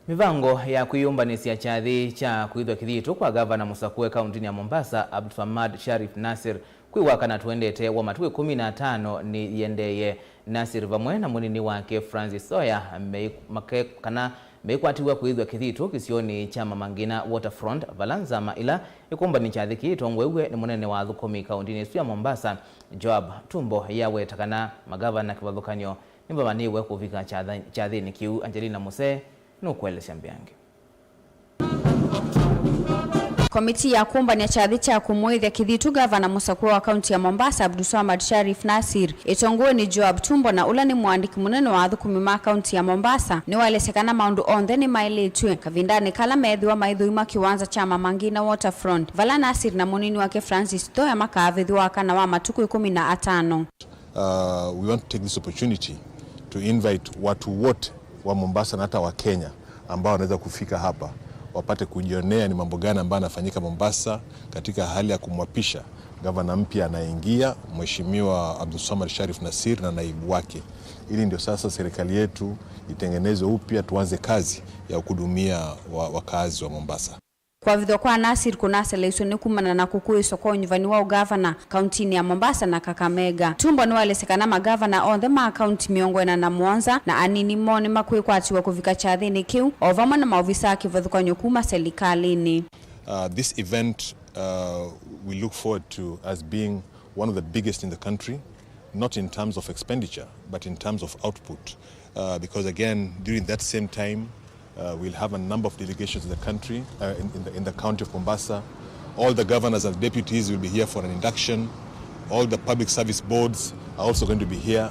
Mĩvango ya kwĩyũmbanĩsya kyathĩ kya kũĩthw'a kĩthitũ kwa Ngavana mũsakũe kaũntĩnĩ ya Mombasa, Abdulswamad Sharif Nasir, kwĩ wakana tũendete wa matukũ ĩkũmi na atano nĩyĩendeeye. Nasir vamwe na mũnini wake Francis Soya mei-, make-, kana meikwatiw'a kũĩthw'a kĩthitũ kĩsionĩ kya Mama Ngina Waterfront, vala nzama ĩla ĩkũmbanĩ kyathĩ kĩĩ ĩtongoew'e nĩ mũnene wa athũkũmi kaũntĩnĩ ĩsu ya Mombasa, Joab Tumbo, yaweta kana magavana kĩvathũkany'o nĩmavanĩĩwe kũvika kyatha-, kyathĩnĩ kĩu. Angelina Musee nũkũelesya mbeange. Komitii ya kũmbany'a kyathĩ kya kũmũĩthya kĩthitũ ngavana mũsakũe wa kaunti ya Mombasa, Abdulswamad Sharif Nasir, ĩtongoew'e nĩ Joab Tumbo, na ũla nĩ mũandĩki mũnene wa athũkũmi ma kaunti ya Mombasa, nĩwaelesya kana maũndũ onthe nĩmaĩlĩtw'e kavindanĩ kala meethĩwa maithũima kĩwanza kya Mama Ngina Waterfront, vala Nasir na mũnini wake Francis Thoya makaavĩthw'a wakana wa matukũ ĩkũmi na atano. Uh, we want to take this opportunity to invite watu wote wa Mombasa na hata wa Kenya ambao wanaweza kufika hapa wapate kujionea ni mambo gani ambayo yanafanyika Mombasa katika hali ya kumwapisha gavana mpya anayeingia, Mheshimiwa Abdulswamad Sharif Nasir na naibu wake, ili ndio sasa serikali yetu itengenezwe upya, tuanze kazi ya kuhudumia wa-, wakazi wa Mombasa. Kwavithwa kwa Nasir kũnaseleiswe nĩ kumana na kũkũĩswa kwa ũnyuvani wa ũgavana kauntinĩ ya Mombasa na Kakamega. Tumbo nĩwaelesya kana magavana onthe ma kaunti mĩongo ĩna na mũonza na anini moo nĩmakwĩkwatiw'a kũvika kyathĩnĩ kĩu, o vamwe na maovisaa kĩvathũkany'o kuma selikalĩnĩ. Uh, this event, uh, we look forward to as being one of the biggest in the country, not in terms of expenditure, but in terms of output. Uh, because again, during that same time, uh, we'll have a number of delegations in the country, uh, in, in the, in the county of Mombasa. All the governors and deputies will be here for an induction. All the public service boards are also going to be here.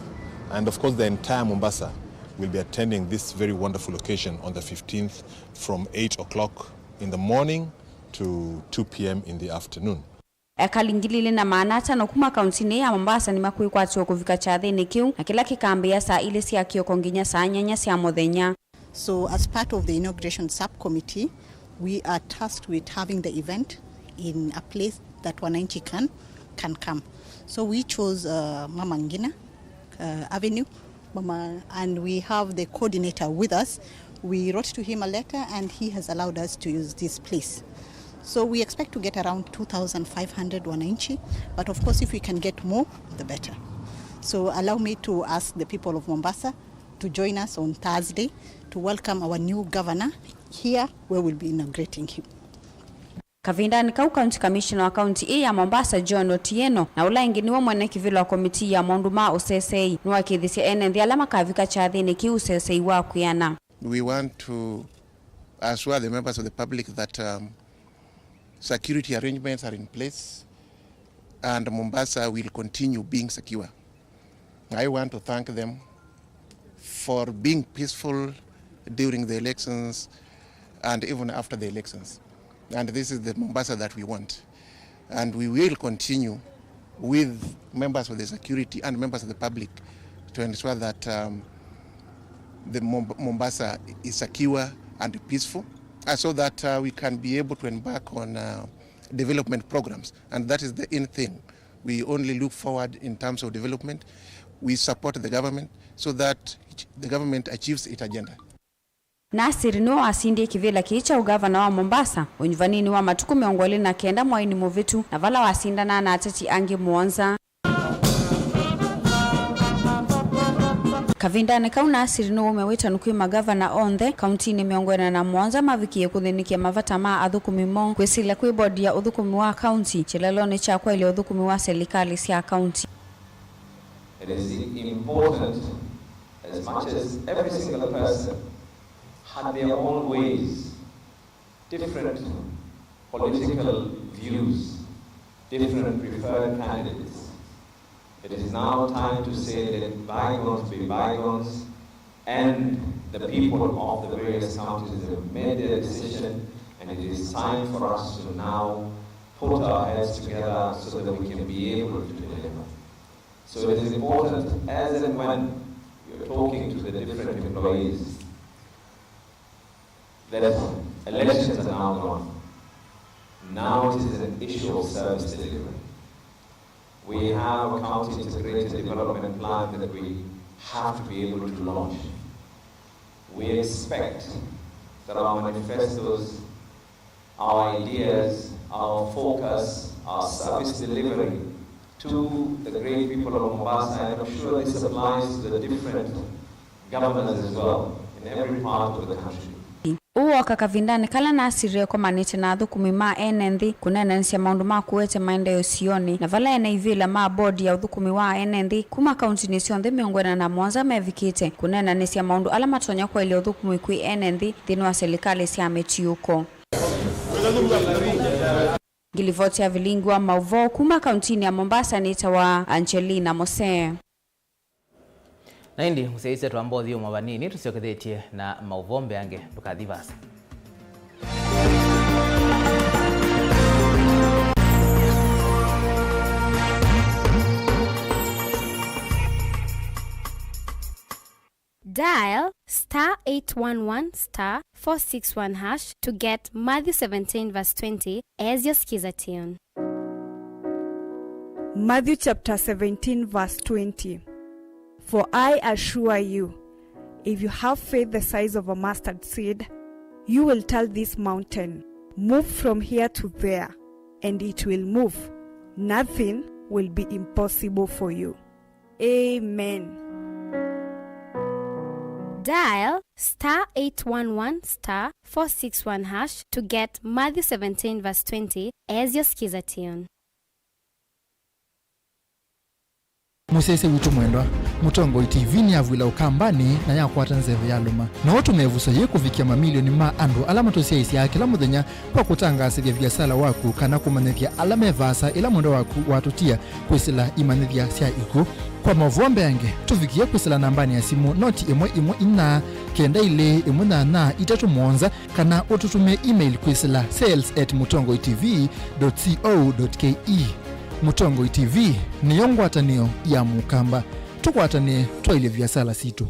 And of course, the entire Mombasa will be attending this very wonderful occasion on the fifteenth from eight o'clock in the morning to two p.m. in the afternoon. Ekali ngili ilĩ na maana atano kuma kauntinĩ ya Mombasa nĩmakwĩkwatĩwa kũvika kyathĩnĩ kĩu, na kĩla kĩkambĩĩa saa ilĩ sya kĩoko nginya saa nyanya sya mũthenya. So, as part of the inauguration subcommittee, we are tasked with having the event in a place that wananchi can, can come. So we chose, uh, Mama Ngina, uh, Avenue, Mama, and we have the coordinator with us. We wrote to him a letter and he has allowed us to use this place. So we expect to get around two thousand five hundred wananchi, but of course, if we can get more, the better. So allow me to ask the people of Mombasa to join us on Thursday to welcome our new governor here, where we'll be inaugurating him. Kavindanĩ kau, County Commissioner wa kaunti ĩĩ ya Mombasa, John Otieno, na ũla ĩngĩ nĩwe mwene kĩvĩla wa komitii ya maũndũ ma ũsesei, nĩwakĩthisye ene nthĩ ala makavika kyathĩnĩ kĩu ũsesei wa kwĩana. We want to assure the members of the public that, um, security arrangements are in place and Mombasa will continue being secure. I want to thank them for being peaceful during the elections and even after the elections. And this is the Mombasa that we want. And we will continue with members of the security and members of the public to ensure that, um, the Mom-, Mombasa is secure and peaceful, uh, so that, uh, we can be able to embark on, uh, development programs. And that is the in thing. We only look forward in terms of development. We support the government so that the government achieves its agenda. Nasir nĩwe wasindie kĩvĩla kĩĩ kya ũgavana wa Mombasa ũnyuvaninĩ wa matukũ mĩongo ĩlĩ na kenda mwainĩ mũvĩtu, na vala wasindanaa na ateti angĩ mũonza. Kavindanĩ kau, Nasir nĩwaumya wĩtanu kwĩ magavana onthe kauntinĩ mĩongo ĩna na mũonza mavikie kũthĩnĩkĩa mavata ma athũkũmi moo, kwĩsĩlya kwĩ bodi ya ũthũkũmi wa kaunti kĩlalonĩ kya kwaĩlya ũthũkũmi wa selikalĩ sya kaunti. It is important, as much as every single person had their own ways, different political views, different preferred candidates. It is now time to say, let bygones be bygones, and the people of the various counties have made their decision, and it is time for us to now put our heads together so that we can be able to deliver. So it is important, as and when you're talking to the different employees, that elections are now gone. Now it is an issue of service delivery. We have a county integrated development plan that we have to be able to launch. We expect that our manifestos, our ideas, our focus, our service delivery to the great people of Mombasa, and I'm sure this applies to the different governors as well in every part of the country. Ũũ woka kavindanĩ kala nasirĩe komanĩte na athũkũmi ma ene nthĩ kũneenanĩsya maũndũ ma kũete maendeeo sionĩ, na vala ene ivĩla ma bodi ya ũthũkũmi wa ene nthĩ kuma kauntinĩ syonthe mĩongo ĩna na mũonza mevikĩte kũneenanĩsya maũndũ ala matonya kwaĩlya ũthũkũmi kwĩ ene nthĩ nthĩnĩ wa silikalĩ sya mĩtiũko. Ngilivoti ya vilingi wa maũvoo kuma kauntinĩ ya Mombasa nĩtawa Angelina Mose. Na ĩndĩ mũsyaĩĩsya twamba ũthyũmũa vanini, tũsyokethetye na maũvoo mbeange, ndũkathi vaasa. Dial star eight one one star four six one hash to get Matthew seventeen verse twenty as your skiza tune. Matthew chapter seventeen, verse twenty. For I assure you, if you have faith the size of a mustard seed, you will tell this mountain, 'Move from here to there,' and it will move. Nothing will be impossible for you. Amen. Dial star eight one one star four six one hash to get Matthew seventeen verse twenty as your skiza tune. Mũsyaĩĩsya witũ mwendwa, Mũtongoi T V nĩyavw'ĩla Ũkambanĩ na yakwata nzeve yalũma. No ũtũme ĩvuso yĩĩ kũvikĩa mamilioni ma andũ ala matũsyaĩĩsyaa kĩla mũthenya kwa kũtangaasĩthya viasala waku kana kũmanyĩthya ala me vaasa ĩla mwendwa waku watũtia kwĩsĩla imanyĩthya sya ikw'ũ. Kwa maũvoo mbeange, tũvikĩe kwĩsĩla nambanĩ ya simũ noti ĩmwe ĩmwe inya kenda ilĩ ĩmwe nyanya itatũ mũonza, kana ũtũtũmĩe email kwĩsĩla sales at mũtongoi T V dot co dot K E. Mũtongoi T V nĩyo ngwatanĩo ya Mũkamba. Tũkwatanĩe twaĩlye viasala sitũ.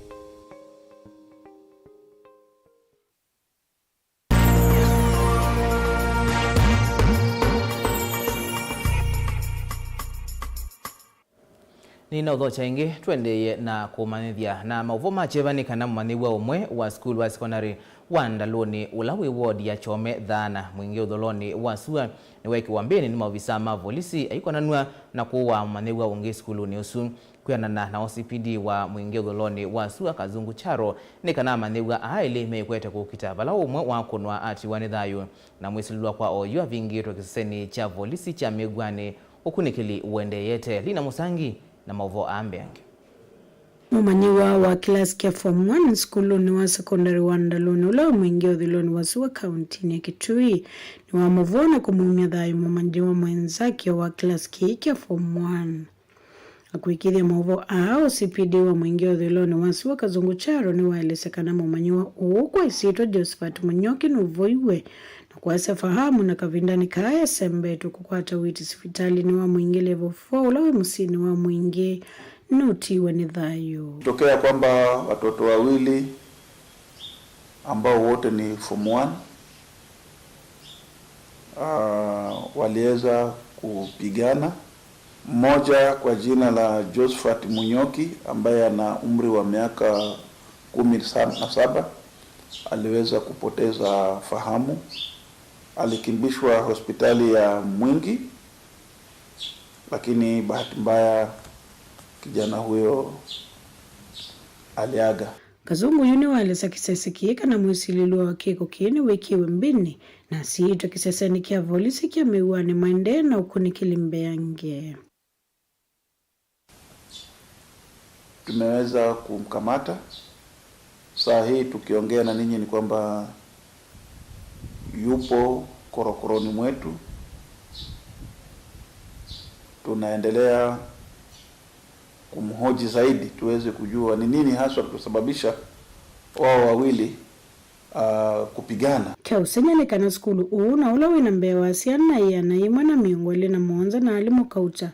Nĩnaũthokya ĩngĩ, tũendeeye na kũmanyĩthya na maũvoo ma kyeva nĩ kana mũmanyĩw'a ũmwe wa sukulu wa sekondalĩ wa Ndalũnĩ, ũla wĩ wodi ya Kyome Thaana, Mwingĩ Ũtholonĩ wa Sua, nĩweekĩwa mbĩnĩ nĩ maovisaa ma volisi aikonanw'a na kũũa mũmanyĩw'a ũngĩ sukulunĩ ũsu. Kwĩanana na O C P D wa Mwingĩ Ũtholonĩ wa Sua, Kazungu Charo, nĩ kana amanyĩw'a aa elĩ meĩkwete kũkita vala ũmwe wakũnwa atiwa nĩ thayũ na mwĩsilĩlwa kwa oyu avingĩtwe kĩsesenĩ kya volisi kya Mĩw'anĩ. Ũkunĩkĩli ũendeeyete. Lina Mũsangi na maũvoo aa mbeange. Mũmanyĩw'a wa kĩlasi kya form one sukulunĩ wa sekondalĩ wa Ndalũnĩ, ũla wĩ Mwingĩ Ũtholonĩ wa Sua kauntinĩ ya Kitui, nĩwamũvũa na kũmumya thayũ mũmanyĩw'a mwenzake wa kĩlasi kĩĩ kya form one. Akũĩkĩĩthya maũvoo aa, O C P D wa Mwingĩ Ũtholonĩ wa Sua, Kazungu Charo, nĩwaelesya kana mũmanyĩw'a ũũ kwa ĩsyĩtwa Josephat Mũnyoki nũvoiwe na kwasya Fahamu na kavindanĩ kaa esembetwe kũkwata ũiiti sivitalĩnĩ wa Mwingĩ Level four ũla wĩ mũsyĩnĩ wa Mwingĩ nũtiiwe nĩ thayũ. Tokea kwamba watoto wawili ambao wote ni form one, ah, waliweza kupigana. Mmoja kwa jina la Josephat Munyoki ambaye ana umri wa miaka kumi na saba aliweza kupoteza fahamu. Alikimbishwa hospitali ya Mwingi, lakini bahati mbaya kijana huyo aliaga. Kazungu yu nĩwaelesya kĩsese kĩĩ kana mwĩsilĩlwa wa kĩko kĩĩ nĩwĩkĩwe mbĩnĩ na asiĩĩtwe kĩsesenĩ kya volisi kya Mĩw'anĩ maendee na ũkunĩkĩli mbeange. Tumeweza kumkamata. Saa hii tukiongea na ninyi ni kwamba yupo korokoroni mwetu. Tunaendelea kumhoji zaidi tuweze kujua ni nini haswa kusababisha wao wawili, ah, kupigana. Kya ũsengy'a nĩ kana sukulu ũũ na ũla wĩ na mbee wa syana ĩana yĩmwe na mĩongo ĩlĩ na mũonza na alimũ kauta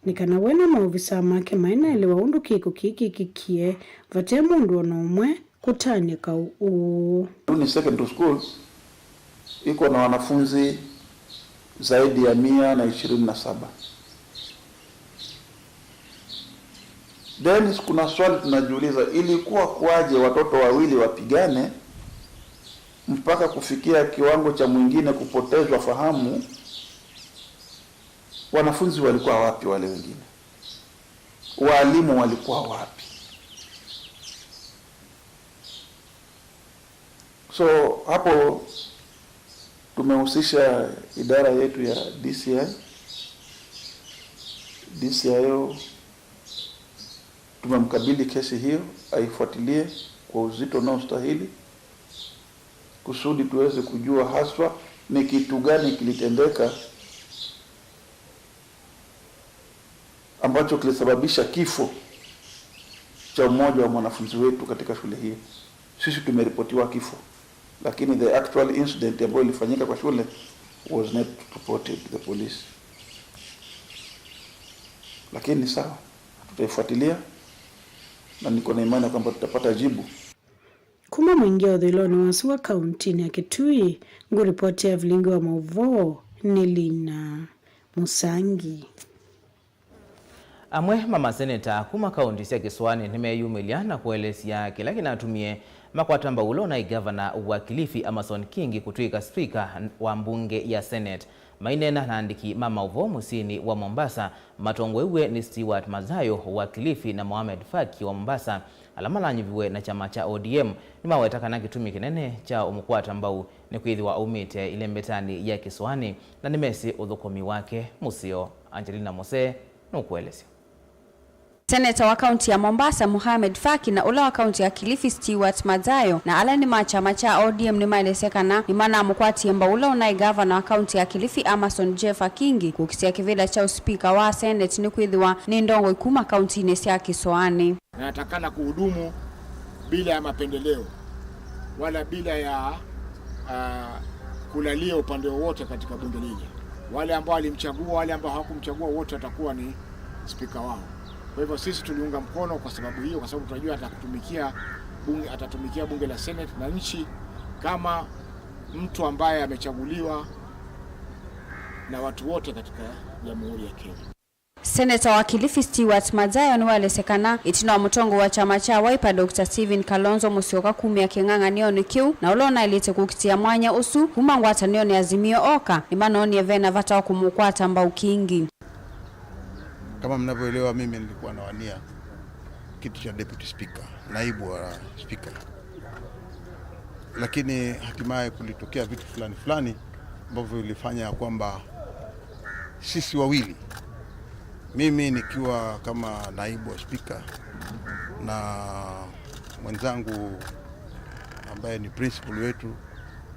nĩ kana we na maovisaa make mainaelewa ũndũ kĩko kĩĩ kĩkĩkie vate mũndũ o na ũmwe kũtanĩka ũũ. Nduni Secondary School iko na wanafunzi zaidi ya mia na ishirini na saba. Then kuna swali tunajiuliza, ilikuwa kuwaje watoto wawili wapigane mpaka kufikia kiwango cha mwingine kupotezwa fahamu? Wanafunzi walikuwa wapi wale wengine? Walimu walikuwa wapi? So hapo tumehusisha idara yetu ya D C I, D C I O. Tumemkabidhi kesi hiyo aifuatilie kwa uzito unaostahili, kusudi tuweze kujua haswa ni kitu gani kilitendeka ambacho kilisababisha kifo cha mmoja wa mwanafunzi wetu katika shule hiyo. Sisi tumeripotiwa kifo, lakini the actual incident ambayo ilifanyika kwa shule was not reported to the police. Lakini ni sawa, tutaifuatilia na niko na imani kwamba tutapata jibu. Kuma Mwingi ũthũĩlonĩ wa sua kauntinĩ ya Kitui, ngũripoti ya vilingi wa maũvoo nĩ Lina Mũsangi. Amwe ma maseneta kuma kaunti sya Kĩsũanĩ nĩmeyumĩlya na kũelesya kĩla kĩnatumie makwata mbau ũla ũnaĩ ngavana wa Kilifi Amason Kingi kũtw'ĩka spika wa mbunge ya Senate. Maineena na andĩki ma maũvoo mũsyĩnĩ wa Mombasa, matongoew'e nĩ Stewart Mathayo wa Kilifi na Mohamed Faki wa Mombasa, ala malanyuviwe na kyama kya O D M, nĩmaweta kana kĩtumi kĩnene kya ũmũkwata mbau nĩkwĩthĩwa aumĩte ĩlembetanĩ ya Kĩsũanĩ na nĩmesĩ ũthũkũmi wake mũseo. Angelina Mose nũkũelesya. Seneta wa kaunti ya Mombasa, Mohamed Faki, na ũla wa kaunti ya Kilifi, Stewart Mathayo, na ala nĩ ma kyama kya O D M nĩmaelesya kana nĩmanamũkwatie mbau ũla ũnaĩ ngavana wa kaunti ya Kilifi, Amason Jeffer Kingi, kũkitĩa kĩvĩla kya ũspika wa Senate nĩkwĩthĩwa nĩ ndongoi kuma kauntinĩ sya Kĩsũanĩ. Na natakana kuhudumu bila ya mapendeleo wala bila ya, ah, kulalia upande wowote katika bunge lile. Wale ambao walimchagua, wale ambao hawakumchagua, wote watakuwa ni spika wao. Kwa hivyo sisi tuliunga mkono kwa sababu hiyo, kwa sababu tunajua atakutumikia bunge, atatumikia bunge la Senate na nchi kama mtu ambaye amechaguliwa na watu wote katika Jamhuri ya Kenya. Seneta wa Kilifi Stewart Mathayo nĩwaelesya kana ĩtina wa mũtongoi wa kyama kya Wiper Doctor Stephen Kalonzo Musyoka kumĩa kĩng'ang'anĩonĩ kĩu, na ũla ũnaĩlĩte kũkitĩa mwanya ũsu kuma ngwatanĩonĩ ya Azimio oka, nĩmanoonie vena vata wa kũmũkwata mbau Kingi. Kama mnavyoelewa, mimi nilikuwa nawania kiti cha deputy speaker, naibu wa speaker, lakini hatimaye kulitokea vitu fulani fulani ambavyo vilifanya ya kwamba sisi wawili, mimi nikiwa kama naibu wa spika na mwenzangu ambaye ni principal wetu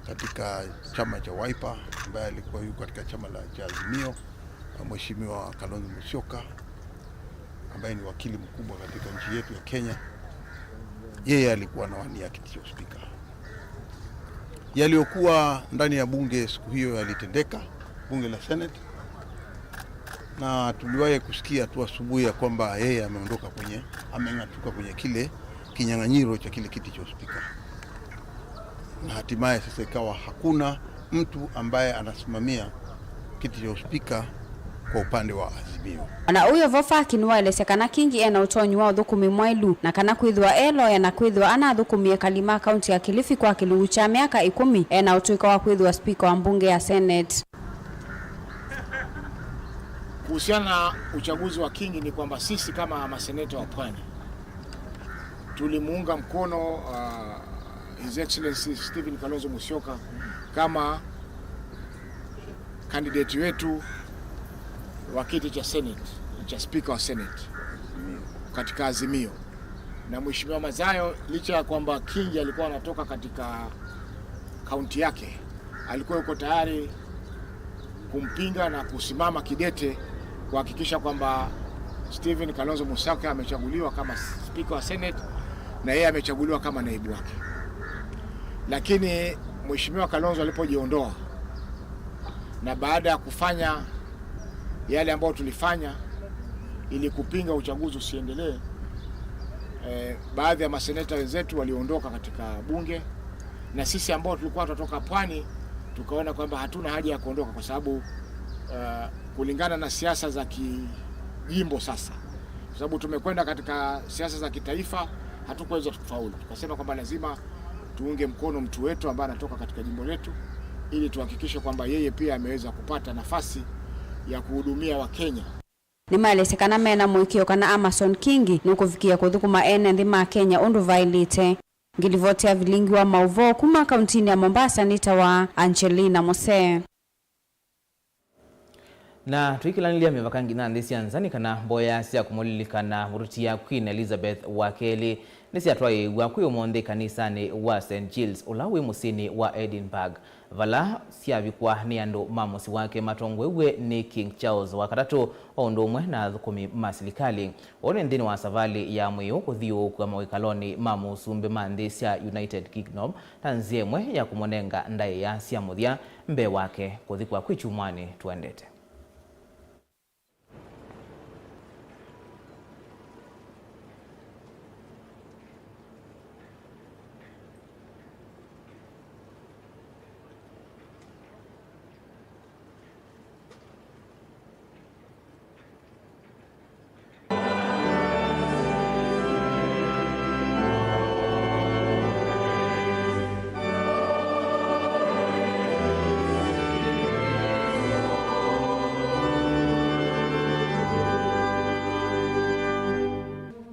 katika chama cha Wiper, ambaye alikuwa yuko katika chama la, cha Azimio, Mheshimiwa Kalonzo Musyoka, ambaye ni wakili mkubwa katika nchi yetu ya Kenya, yeye alikuwa anawania kiti cha uspika. Yaliyokuwa ndani ya bunge siku hiyo yalitendeka, bunge la Senate, na tuliwahi kusikia tu asubuhi ya kwamba yeye ameondoka kwenye, ameng'atuka kwenye kile kinyang'anyiro cha kile kiti cha uspika, na hatimaye sasa ikawa hakuna mtu ambaye anasimamia kiti cha uspika kwa upande wa Azimio. O na ũu vo, Faki nĩwaelesya kana Kingi e na ũtonyi wa ũthũkũmi mwaĩlu, na kana kwĩthĩwa e loya na kwĩthĩwa anathũkũmie ekali ma kaunti ya Kilifi kwa kĩlungu kya myaka ĩkũmi, e na ũtũĩka wa kwĩthĩwa spika wa mbunge ya Senate. Kuhusiana na uchaguzi wa Kingi, ni kwamba sisi kama maseneta wa Pwani tulimuunga mkono, uh, His Excellency Stephen Kalonzo Musyoka kama candidate wetu wa kiti cha Senate, cha speaker wa Senate katika Azimio. Na Mheshimiwa Mathayo, licha ya kwamba Kingi alikuwa anatoka katika kaunti yake, alikuwa yuko tayari kumpinga na kusimama kidete kuhakikisha kwamba Stephen Kalonzo Musyoka amechaguliwa kama spika wa Senate na yeye amechaguliwa kama naibu wake. Lakini Mheshimiwa Kalonzo alipojiondoa na baada ya kufanya yale ambayo tulifanya ili kupinga uchaguzi usiendelee, Eh, baadhi ya maseneta wenzetu waliondoka katika bunge, na sisi ambao tulikuwa tunatoka pwani tukaona kwamba hatuna haja ya kuondoka kwa sababu, eh, kulingana na siasa za kijimbo sasa, kwa sababu tumekwenda katika siasa za kitaifa, hatukuweza kufaulu. Tukasema kwamba lazima tuunge mkono mtu wetu ambaye anatoka katika jimbo letu, ili tuhakikishe kwamba yeye pia ameweza kupata nafasi ya kuhudumia Wakenya. Nĩmaelesye kana mena mũĩkĩĩo kana Amason Kingi nũkũvikĩĩa kũthũkũma ene nthĩ ma Kenya ũndũ vaĩlĩte. Ngilivoti ya vilingi wa maũvoo kuma kauntinĩ ya Mombasa nĩtawa Angelina Mose. Na tũikĩlanĩlya mĩvaka nginya nthĩ sya nza, nĩ kana mboya sya kũmũlilikana mũtutia Queen Elizabeth wa kelĩ nĩsyatwaĩĩw'a kwĩ ũmũnthĩ kanisanĩ wa Saint Giles, ũla wĩ mũsyĩnĩ wa Edinburgh, vala syavikwa nĩ andũ ma mũsyĩ wake matongoew'e nĩ King Charles wa katatũ, o ũndũ ũmwe na athũkũmi ma silikalĩ. Ũũ nĩ nthĩnĩ wa savalĩ ya mwĩĩ kũthiũũkw'a mawĩkalonĩ ma mũsumbĩ ma nthĩ sya United Kingdom ta nzĩa ĩmwe ya kũmũnenga ndaĩa sya mũthya mbee wake kũthikwa kwĩ kyumwanĩ tũendete.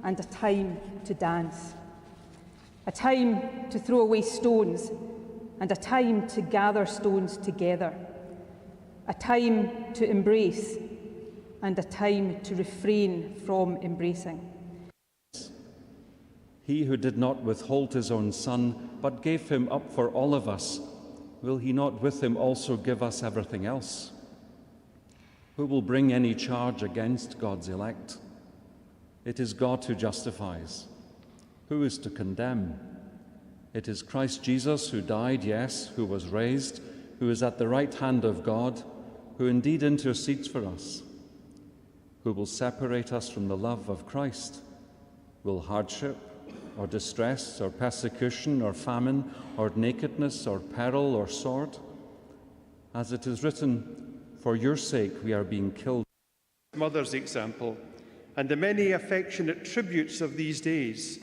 And a time to dance. A time to throw away stones, and a time to gather stones together. A time to embrace, and a time to refrain from embracing. He who did not withhold his own son, but gave him up for all of us, will he not with him also give us everything else? Who will bring any charge against God's elect? It is God who justifies. Who is to condemn? It is Christ Jesus who died, yes, who was raised, who is at the right hand of God, who indeed intercedes for us. Who will separate us from the love of Christ? Will hardship, or distress, or persecution, or famine, or nakedness, or peril, or sword? As it is written, "For your sake we are being killed." Mother's example, and the many affectionate tributes of these days,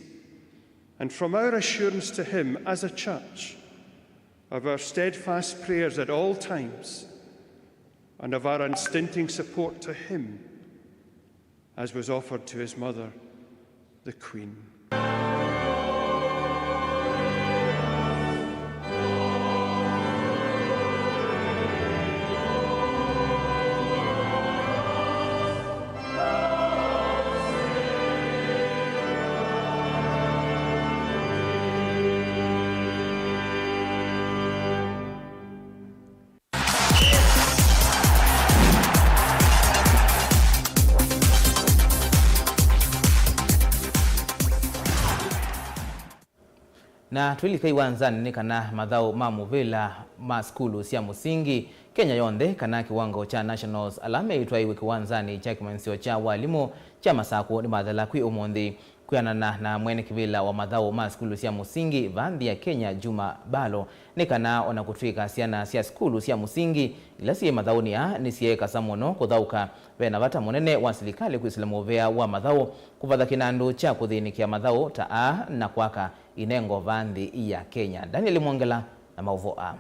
and from our assurance to him as a church of our steadfast prayers at all times, and of our unstinting support to him as was offered to his mother, the Queen. Na twĩlika iwanzanĩ nĩ kana mathaũ ma mũvĩla ma sukulu sya mũsingi Kenya yonthe kana kĩwango kya nationals ala meĩtwaĩwe kĩwanzanĩ kya kĩmanyĩsyo kya walimũ kya Masakũ nĩmathela kwĩ ũmũnthĩ. Kwĩanana na mwene kĩvĩla wa mathaũ ma sukulu sya mũsingi vaa nthĩ ya Kenya, Juma Balo, nĩ kana o na kũtw'ĩka syana sya sukulu sya mũsingi ila syĩ mathaũnĩ aa nĩsyeekasa mũno kũthaũka, ve na vata mũnene wa silikalĩ kwĩsĩla mũvea wa mathaũ kũvatha kĩnandũ kya kũthĩnĩkĩa mathaũ ta aa na kwaka inengo vaa nthĩ ya Kenya. Daniel Mwongela na maũvoo aa.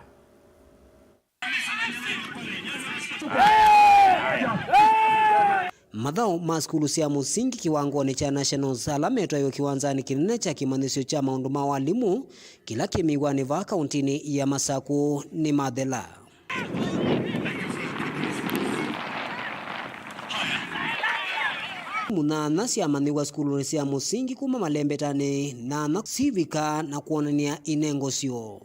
Mathaũ ma sukulu sya mũsingi kĩwangonĩ kya Nationals ala metwaĩwe kĩwanzanĩ kĩnene kya kĩmanyĩsyo kya maũndũ ma walimũ kĩla kĩ Mĩw'anĩ vaa kauntinĩ ya Masakũ nĩmathela. Timu nyaanya syamanyĩw'a sukulunĩ sya mũsingi kuma malembetanĩ nyaanya sivika na kwonany'a inengo syoo.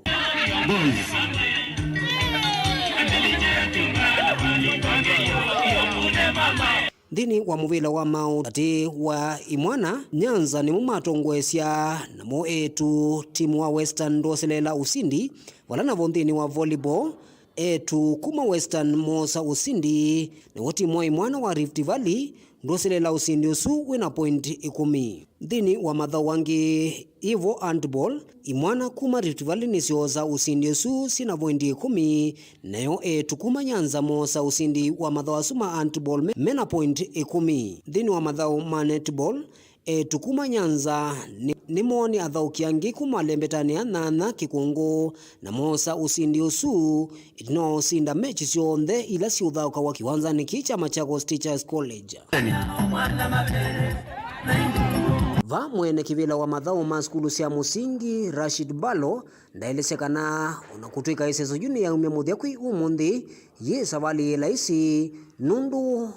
Nthĩnĩ wa mũvĩla wa maũtatĩ wa imwana, Nyanza nĩmo matongoesya, namo eĩtu timu wa Western ndwoseleela ũsindi, vala navo nthĩnĩ wa volleyball, Eĩtu kuma Western moosa ũsindi, naw'o timu wa imwana wa Rift Valley ndwoseleela ũsindi ũsu wĩna point ĩkũmi. Nthĩnĩ wa mathaũ angĩ, Evo Handball, imwana kuma Rift Valley nĩsyoosa ũsindi ũsu syĩna point ĩkũmi, nayo eĩtu kuma Nyanza moosa ũsindi wa mathaũ asu ma handball me, mena point ĩkũmi. Nthĩnĩ wa mathaũ ma netball, eĩtu kuma Nyanza nĩ, nĩmoonie athaũki angĩ kuma malembetanĩ ya nyanya kĩkũngũ na moosa ũsindi ũsu ĩtina wa ũsinda mechi syonthe ila siũthaũkawa kĩwanzanĩ kĩĩ kya Machakos Teachers College. Va mwene kĩvĩla wa mathaũ ma sukulu sya mũsingi, Rashid Balo, ndaelesya kana ona kũtw'ĩka ĩseso yu nĩyaumya mũthya kwĩ ũmũnthĩ, yĩ savalĩ yĩ laisi nũndũ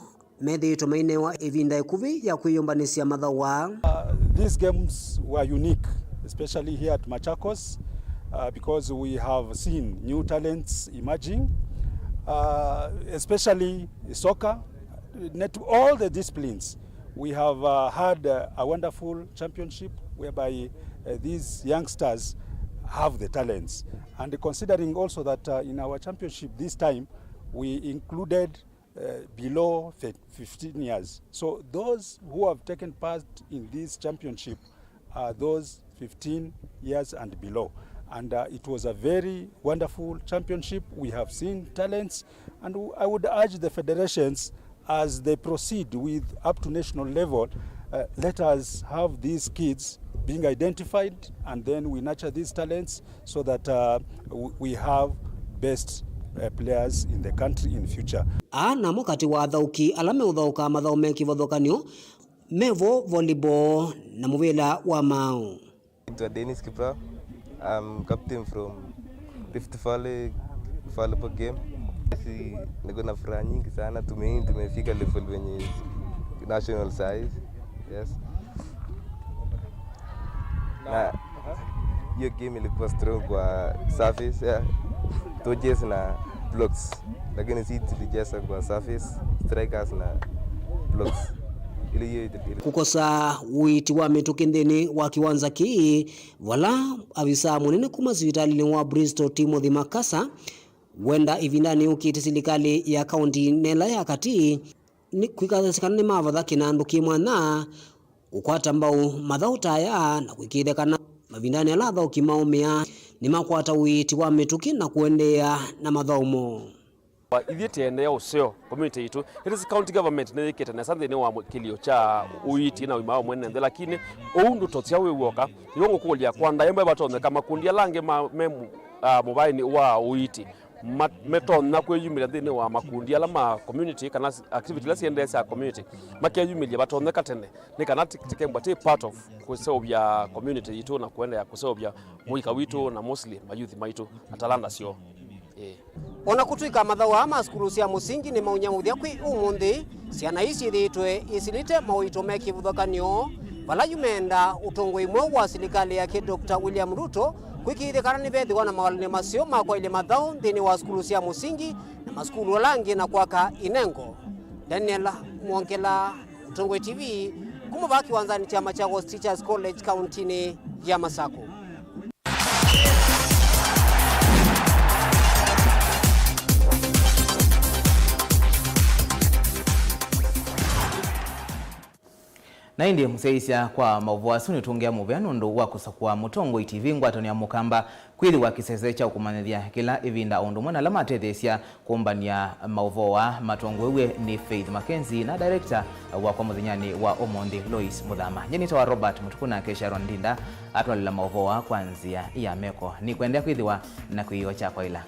methĩĩtwe mainewa ĩvinda ĩkuvĩ ya kwĩyũmbanĩsya mathaũ aa. Uh, these games were unique, especially here at Machakos, uh, because we have seen new talents emerging, uh, especially soccer, net, all the disciplines. We have, uh, had, uh, a wonderful championship whereby, uh, these youngsters have the talents. And considering also that, uh, in our championship this time, we included uh, below fif-, fifteen years. So those who have taken part in this championship are those fifteen years and below. And, uh, it was a very wonderful championship. We have seen talents, and w-, I would urge the federations, as they proceed with up to national level, uh, let us have these kids being identified, and then we nurture these talents so that, uh, w-, we have best, uh, players in the country in future. Aa namo katĩ wa athaũki ala meũthaũkaa mathaũ me kĩvathũkany'o, me vo volleyball na mũvĩla wa maaũ. Naitwa Dennis Kiprop. I'm captain from Rift Valley volleyball game. Sisi niko na furaha nyingi sana. Tume-, tumefika level wenye national size. Yes. Na hiyo game ilikuwa strong kwa surface, yeah. Touches na blocks. Lakini si tulicheza kwa surface, strikers na blocks. Ile hiyo ile. Kũkosa ũiiti wa mĩtũkĩ nthĩnĩ wa kĩwanza kĩĩ, vala avisaa mũnene kuma sivitalĩnĩ wa Bristol, Timothy Makasa, wenda ĩvindanĩ yũkĩte silikalĩ ya kaunti nela ya katĩ nĩ kwĩkasya kana nĩmavatha kĩnandũ kĩ mwanya ũkwata mbau mathaũ ta aya na kwĩkĩĩthya kana mavindanĩ ala athaũki maũmĩa nĩmakwata ũiiti wa mĩtũkĩ na kũendeea na mathaũ moo. Ithyĩ tĩendeea ũseo community yitũ. It is county government nĩyĩkĩte nesa nthĩnĩ wa kĩlio kya ũiiti na ũima wa mwene nthĩ, lakini ũu ndũtosya wĩ w'oka. Nĩw'o ngũkũlya, kwa ndaĩa ĩmwe vatonyeka makundi ala angĩ ma, me mu-, ah, mũvaĩnĩ wa ũiiti ma-, metonya kwĩyumĩlya nthĩnĩ wa makundi ala ma community kana s-, activity ila siendeesya community, makeyumĩlya vatonyeka tene, nĩ kana ti-, tikembwa ti part of kũseũvya community yitũ na kũendeea kũseũvya mũika witũ na mostly mayouth maitũ na talanta syoo. Ĩĩ. O na kũtw'ĩka mathaũ aa ma sukulu sya mũsingi nĩmaũmya mũthya kwĩ ũmũnthĩ, syana ii syĩthĩĩtwe isilĩte maũito me kĩvathũkany'o, vala yu meenda ũtongoi mweũ wa silikalĩ yake Doctor William Ruto kwĩkĩĩthya kana nĩvethĩwa na mawalany'o maseo ma kwaĩlya mathaũ nthĩnĩ wa sukulu sya mũsingi na masukulu ala angĩ na kwaka inengo. Daniel Mwongela, Ũtongoi T V, kuma vaa kĩwanzanĩ kya Machakos Teachers College, kauntinĩ ya Masaku. Na ĩndĩ mũsyaĩĩsya kwa maũvoo asu nĩtũngĩa mũvea nũndũ wa kũsakũa Mũtongoi T V ngwatanĩo ya Mũkamba kwĩthĩwa kĩsese kya ũkũmanyĩthya kĩla ĩvinda o ũndũ ũmwe na ala matetheesya kũmbany'a maũvoo aa matongoew'e nĩ Faith Mackenzie na director wakwa mũthenyanĩ wa ũmũnthĩ, Lois Mũthama. Nyie nĩtawa Robert Mũtuku, nake Sharon Ndinda atwalĩla maũvoo aa kwa nzĩa ya meko. Nĩkwendea kwĩthĩwa na kĩĩo kya kwaĩla.